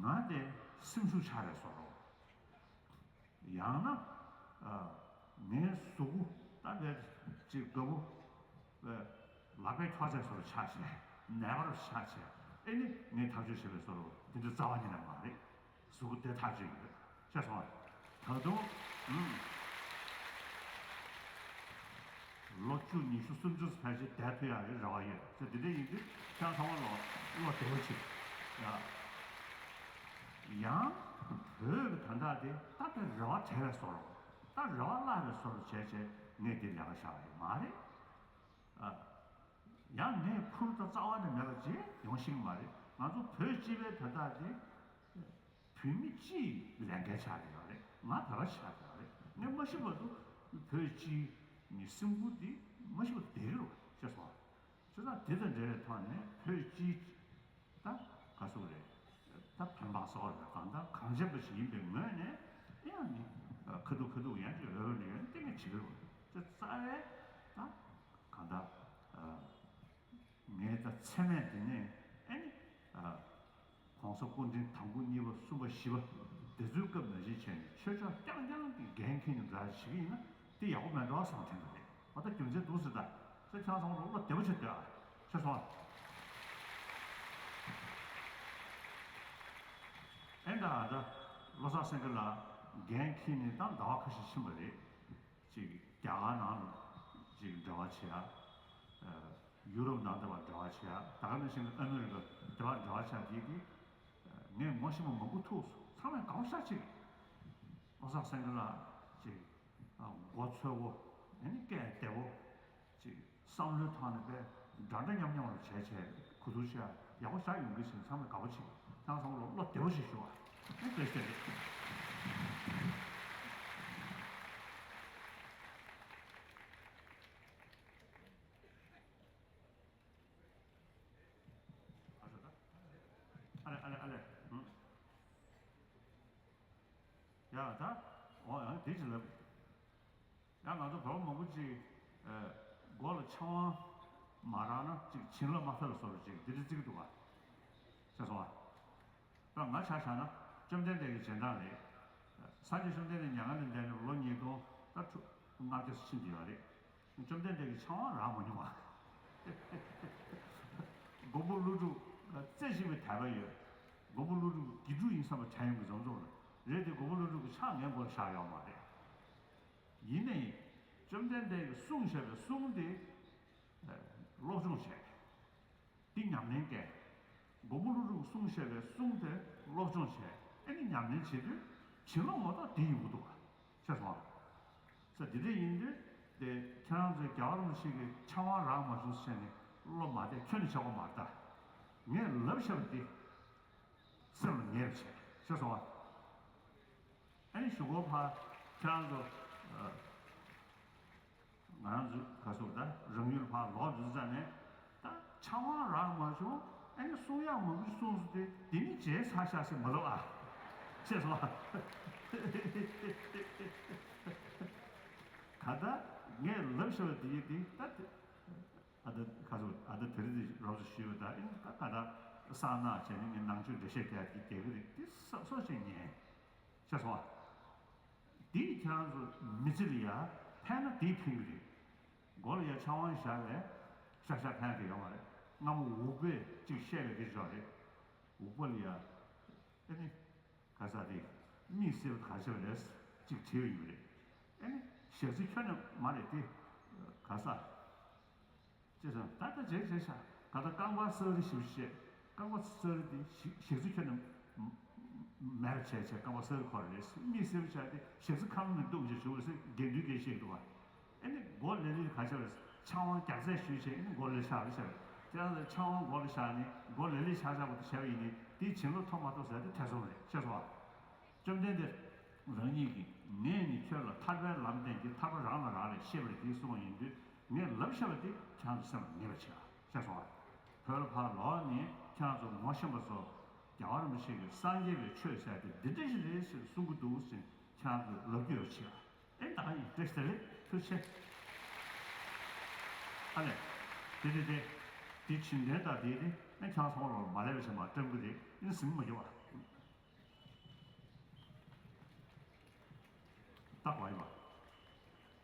ང་དེ་སེམས་ཤུགས་ཆག་རེད་བཟོ་རོགས། ཡང་ན། ཨ། ངའི་གཟུགས་པོ་ད་བས་ཅིག་དགའ་པོ། ཨ། ལག་པས་འཁྱོག་ཚད་བཟོ་རུ་ཆགས་བྱས། ནད་པ་རུ་ཆགས་བྱས། ཨེ་ནི་ངས་ཐག་གཅོད་བྱེད་པའི་བཟོ་རུ་དེ་འདྲ་རྩ་བ་ཉིད་ནས་མ་རེད། གཟུགས་པོ་དེ་ཐག་གཅོད་ཡིན་པས། ཤེས་སོང་ཨ། ད་དུང་། ཨུམ། ལོ་བཅུ་ཉི་ཤུ་སུམ་ཅུ་ཕལ་ཆེར་བསྡད་ཐུབ་ཡག་གི་རེ་བ་ཡོད་ཟེར། དེ་འདྲ་ཡིན་དུས་ཁྱེད་ཚང་མ་ལོ་བློ་བདེ་པོ་བྱེད་ཡ། ཡང་བོད་ཀྱི་ད་ལྟ་དེ་ད་ལྟ་རེ་བ་བྲལ་བའི་བཟོ་རུ། ད་རེ་བ་བརླག་པའི་བཟོ་འདྲ་བྱས་བྱས་ངས་འདི་ལས་ཀ་བཞག་པ་ཡིན་མ་རེད། ཨ། ཡང་ངས་ཁུར་དང་རྩ་བ་ནས་མེད་པ་བྱས་ཡོང་ཤེས་ཀྱི་མ་རེད། ང་ཚོ་བོད་སྤྱི་པའི་ད་ལྟ་འདི་བོད་མི་སྤྱིའི་ལས་འགན་ཆགས་བསྡད་ཡོད་རེད། ང་བོད་པ་ཆགས་བསྡད་ཡོད་རེད། ངས་མ་ཤི་བར་དུ་བོད་སྤྱིའི་ངའི་སེམས་ཁུར་འདི་མ་ཤི་བར་དུ་བསྡད་ཀྱི་རེད་ཤེས་སོང་ཨ། བྱས་ཙང་དེ་དང་འབྲེལ་བའི་ཐོག་ནས་བོད་སྤྱིའི་ད་ག་ཟེར་རེད། ད་བོད་འབངས་ཚོ་རེད། གང་ལྟར་གངས་ཅན་པ་ཞིག་ཡིན་པའི་ངོས་ནས་ཡང་ནི་ཁ་ཐུག་ཁ་ཐུག་ཡང་ཅིག་འོས་འོས་ནས་ཡང་གཏན་འཁེལ་བྱེད་ཀྱི་རེད། དེ་རྩ་བའི་ད་གང་ལྟར་ངའི་ད་མཚན་སྨད་དེ་ནས་ཨེ་ནི་༸གོང་ས་སྐུ་ཕྲེང་དང་པོ་གཉིས་པ་གསུམ་པ་བཞི་པ་དེ་ཚོའི་སྐབས་ནང་བཞིན་བྱས་ནས་ཆོས་ཕྱོགས་རྐྱང་རྐྱང་གི་འགན་འཁྱེར་ནས་འདྲ་བྱེད་ཀྱི་ཡིན་ན་དེ་ཡག་པོ་མེད་འགྲོ་བསམ་དྲན་གྱི་རེད། ཨ། ད་རྒྱུ་མཚན་འདུག་ཟེར། ད་ཁྱེད་ཚང་མ་བློ་བདེ་པོ་བྱེད་སྡོད་ཨ། ཤེས་སོང་ཨ། ཨེ་འདྲ་ཨ། ད་བློ་བཟང་སེང་གེ་ལགས་འགན་འཁྱེར་ནས་ད་ཟླ་བ་ཁ་ཤས་ཕྱིན་པ་རེད། ཅིག་རྒྱ་གར་ནང་ལ་ཅིག་འབྲེལ་བ་བྱེད་ཨ། ཡུ་རོབ་ནང་དེ་བ་འབྲེལ་བ་བྱེད་ཨ། ད་ག་ནང་བཞིན་ཨ་མི་རི་ཀ་དེ་བ་འབྲེལ་བ་བྱེད་ཨ། དེ་དེ་ངས་ངོ་ཤེས་པ་མང་པོ་ཐུག་སོང་། ཚང་མས་དགའ་པོ་ཤ་ཅིག་བློ་བཟང་སེང་གེ་ལགས་ཅིག་མགོ་ཚོས་པོ། ཨ་ནི་སྐད་བདེ་པོ། ཅིག་བསམ་བློའི་ཐོག་ནས་དཔེ་འདྲ་འདྲ་མཉམ་མཉམ་ལ་བྱས་བྱས་གོ་བསྡུར་བྱས་ཡག་པོ་བཞག་ཡོང་གི་ཟེར། ཚང་མས་དགའ་པོ་བྱེད། ཁྱེད་ཚང་ལ་བློ་བདེ་པོ་ཞིག་ཞུ་བ། ཨེ་བཀྲ་ཤིས་བདེ་ལེགས། ཨ་ཧྲ་ད། ཨ་ལེ་ཨ་ལེ་ཨ་ལེ། ཧུམ། ཡ་ད། འོ་ཡང་དེ་ཅི་ལབ། ཡང་ང་ཚོ་བོད་པ་མང་པོ་ཅིག་ཨ། མགོ་ལ་ཕྱག་དབང་མ་རག་ན་ཅིག་བྱིན་རླབས་མ་ཐོབ་པའི་བཟོ་འདྲ་ཅིག་འདི་འདྲ་བརྩི་གི་འདུག་ག་ཤེས་སོང་ཨ། ད་ང་ཆ་བཞག་ན་བཅོམ་ལྡན་འདས་ཀྱི་རྗེས་འབྲང་རེད། སངས་རྒྱས་བཅོམ་ལྡན་འདས་མྱ་ངན་ལས་འདས་ནས་ལོ་ཉིས་སྟོང་ད་ལྔ་བརྒྱ་ཕྱིན་བསྡད་ཡོད་རེད། བཅོམ་ལྡན་འདས་ཀྱིས་ཕྱག་དབང་རག་མ་མྱོང་བ། མགོན་པོ་ཀླུ་སྒྲུབ་རྩེ་གཅིག་པའི་དད་པ་ཡོད། མགོན་པོ་ཀླུ་སྒྲུབ་དགེ་ཕྲུག་ཡིན་བསམ་པ་དྲན་ཡོང་གི་འཛོམས་འཛོམས་རེད། རེད་དེ་མགོན་པོ་ཀླུ་སྒྲུབ་ཀྱི་ཕྱག་ངའི་མགོ་ལ་བཞག་ཡོད་མ་རེད། ཡིན་ནའི་བཅོམ་ལྡན་འདས་ཀྱིས་གསུངས་བཞག་པའི་གསུང་དེ་སློབ་སྦྱོང་བྱས། འདི་ཉམས་ལེན་བསྐྱལ། མགོན་པོ་ཀླུ་སྒྲུབ་གསུང་བཞག་པའི་གསུང་དེ་སློབ་སྦྱོང་བྱས། ཨེ་ནི་ཉམས་ལེན་བྱེད་དུས་བྱིན་རླབས་ངོ་ཐོག་འདི་ཡོང་གི་འདུག་ག་ཤེས་སོང་ཨ། ས་འདི་འདྲ་ཡིན་དུས་དེ་ཁྱེད་རང་ཚོའི་རྒྱལ་བ་རིན་པོ་ཆེ་གི་ཕྱག་དབང་རག་མ་བྱུང་ཟེར་ནས་བློ་མ་བདེ་ཁྱོན་ནས་ཆགས་པ་མ་རེད་ད། ངས་ལབ་བཞག་པ་འདི་སེམས་ལ་ངེས་པ་བྱས། ཤེས་སོང་ཨ། ཨེ་ནི་གཞུག་གུ་ཕར་ཁྱེད་རང་ཚོ་ཨ། ང་རང་ཚོ་ག་ཟེར་ད་རང་ཡུལ་ཕར་ལོག་འགྲོ་ཙ་ནས་ད་ཕྱག་དབང་རག་མ་བྱུང་། ཨེ་ནི་གསུང་ཡག་མང་པོ་ཞིག་གསུངས་སོང་། དེ་དེ་ནི་བརྗེད་ཚར་ཤག་ཟེར་མ་ལབ་ཨ། ཤེས་སོང་ཨ། ག་ད་ངས་ལབ་བཞག་པ་དེ་ཡིན་དེ་ད་དེ་ཨ་ད་ག་ཟེར་ཨ་ད་དེ་རིང་དེ་རོབ་ཙམ་ཞུས་པ་ད། ཨེ་ནི་ད་ག་ད་གསང་སྔགས་བྱས་ནས་ངས་ནང་ཆོས་འགྲེལ་བཤད་རྒྱག་གི་བསྡད་ཀྱི་རེད། དེ་སོ་སོ་བྱས་ཉན། ཤེས་སོང་ཨ། འདིས་ཁྱེད་རང་ཚོ་མི་ཚེ་ལ་ཡ་ཕན་ན་དེས་ཕན་གྱི་རེད། མགོ་ལ་ཡ་ཕྱག་དབང་བཞག་པས་ཤག་ཤག་ཕན་གྱི་ཡོད་མ་རེད། སྔ་མོ་འུག་པས་ཅིག་བཤད་པའི་སྐད་ཆ་རེད། འུག་པ་ལ་ཡ་ཨེ་ནི་ག་ས་རེད། མིག་སེར་པོ་ག་ཆེ་བ་རེད་ཅིག་བྲིས་པ་ཡོད་རེད། ཨེ་ནི་ཞག་རྩི་ཁྱོན་ནས་མ་རེད་དེ། ག་ས། ཅེས་སོ། ད་ལྟ་བྱས་བྱས་ཤག་ག་ད་རྐང་པ་སེར་རི་ཞིག་བཤད། རྐང་པ་སེར་རི་དེ་ཞིག་ཞག་རྩི་ཁྱོན་ནས་མེད་པ་བྱས་བྱས་རྐང་པ་སེར་རི་ཁོ་རེ་རེད། མིག་སེར་པོ་བྱས་ཏེ་ཞག་རྩི་ཁམ་ནས་བཏུང་བྱས་བཞུགས་རེད་ཟེར་དགེ་འདུན་གྱིས་བཤད་འདུག་བ། ཨེ་ནི་མགོ་ལེ་ལེ་ག་ཆེ་བ་རེད། ཕྱག་དབང་རྒྱག་རྩིས་ཞུས་བྱས་ཨེ་ནི་མགོ་ལེ་ཤག་རེ་ཤག་རེད། དེ་ཡང་ཕྱག་དབང་མགོ་ལ་བཞག་ནས་མགོ་ལེ་ལེ་ཤག་ཤག་པོ་དེ་བྱས་པ་ཡིན་ནའི་དེའི་བྱིན་རླབས་ཐོབ་མ་ཐོབ་ཟེར་དེ་ཐེ་ཚོམ་རེད། ཤེས་སོང་བ། བཅོམ་ལྡན་འདས་རང་ཉིད་ཀྱིས་ངས་ནི་ཁྱོད་ལ་ཐར་པའི་ལམ་བསྟན་གྱི་ཐར་པ་རང་ལ་རག་ལས་ཤེས་པ་རེད་དེ་གསུངས་པ་ཡིན་དུས་ངས་ལབ་བཞག་པ་དེ་ཁྱེད་རང་ཚོ་སེམས་ལ་ངེས་པར་བྱེད་ཨ། ཤེས་སོང་ཨ། བོད་ལ་ཕར་ལོག་ནས་ཁྱེད་རང་ཚོ་ངོ་ཤེས་པ་ཚོ་རྒྱལ་བ་རིན་པོ་ཆེ་གིས་སངས་རྒྱས་པའི་ཆོས་ཟེར་དེ་འདི་འདྲ་ཞིག་རེད་ཟེར་གསུང་གི་འདུག་ཟེར་ཁྱེད་རང་ཚོས་ལབ་རྒྱུ་ཡོད་བྱེད་ཨ། ཨེ་ད་ཡིན་བཀྲ་ཤིས་བདེ་ལེགས་ཐུགས་རྗེ་ཆེ། ཨ་ལས། དེ་དེ་དེ། དེ་བྱིན་ལྡན་དང་དེ་དེ་ཨེ་ཁྱང་སོང་རོགས་མ་ལས་པ་བྱས་མ་སྤྲང་པོ་དེ་ཨེ་ཟིན་མ་རྒྱུ་བ། བཏགས་པ་ཡིན་པ།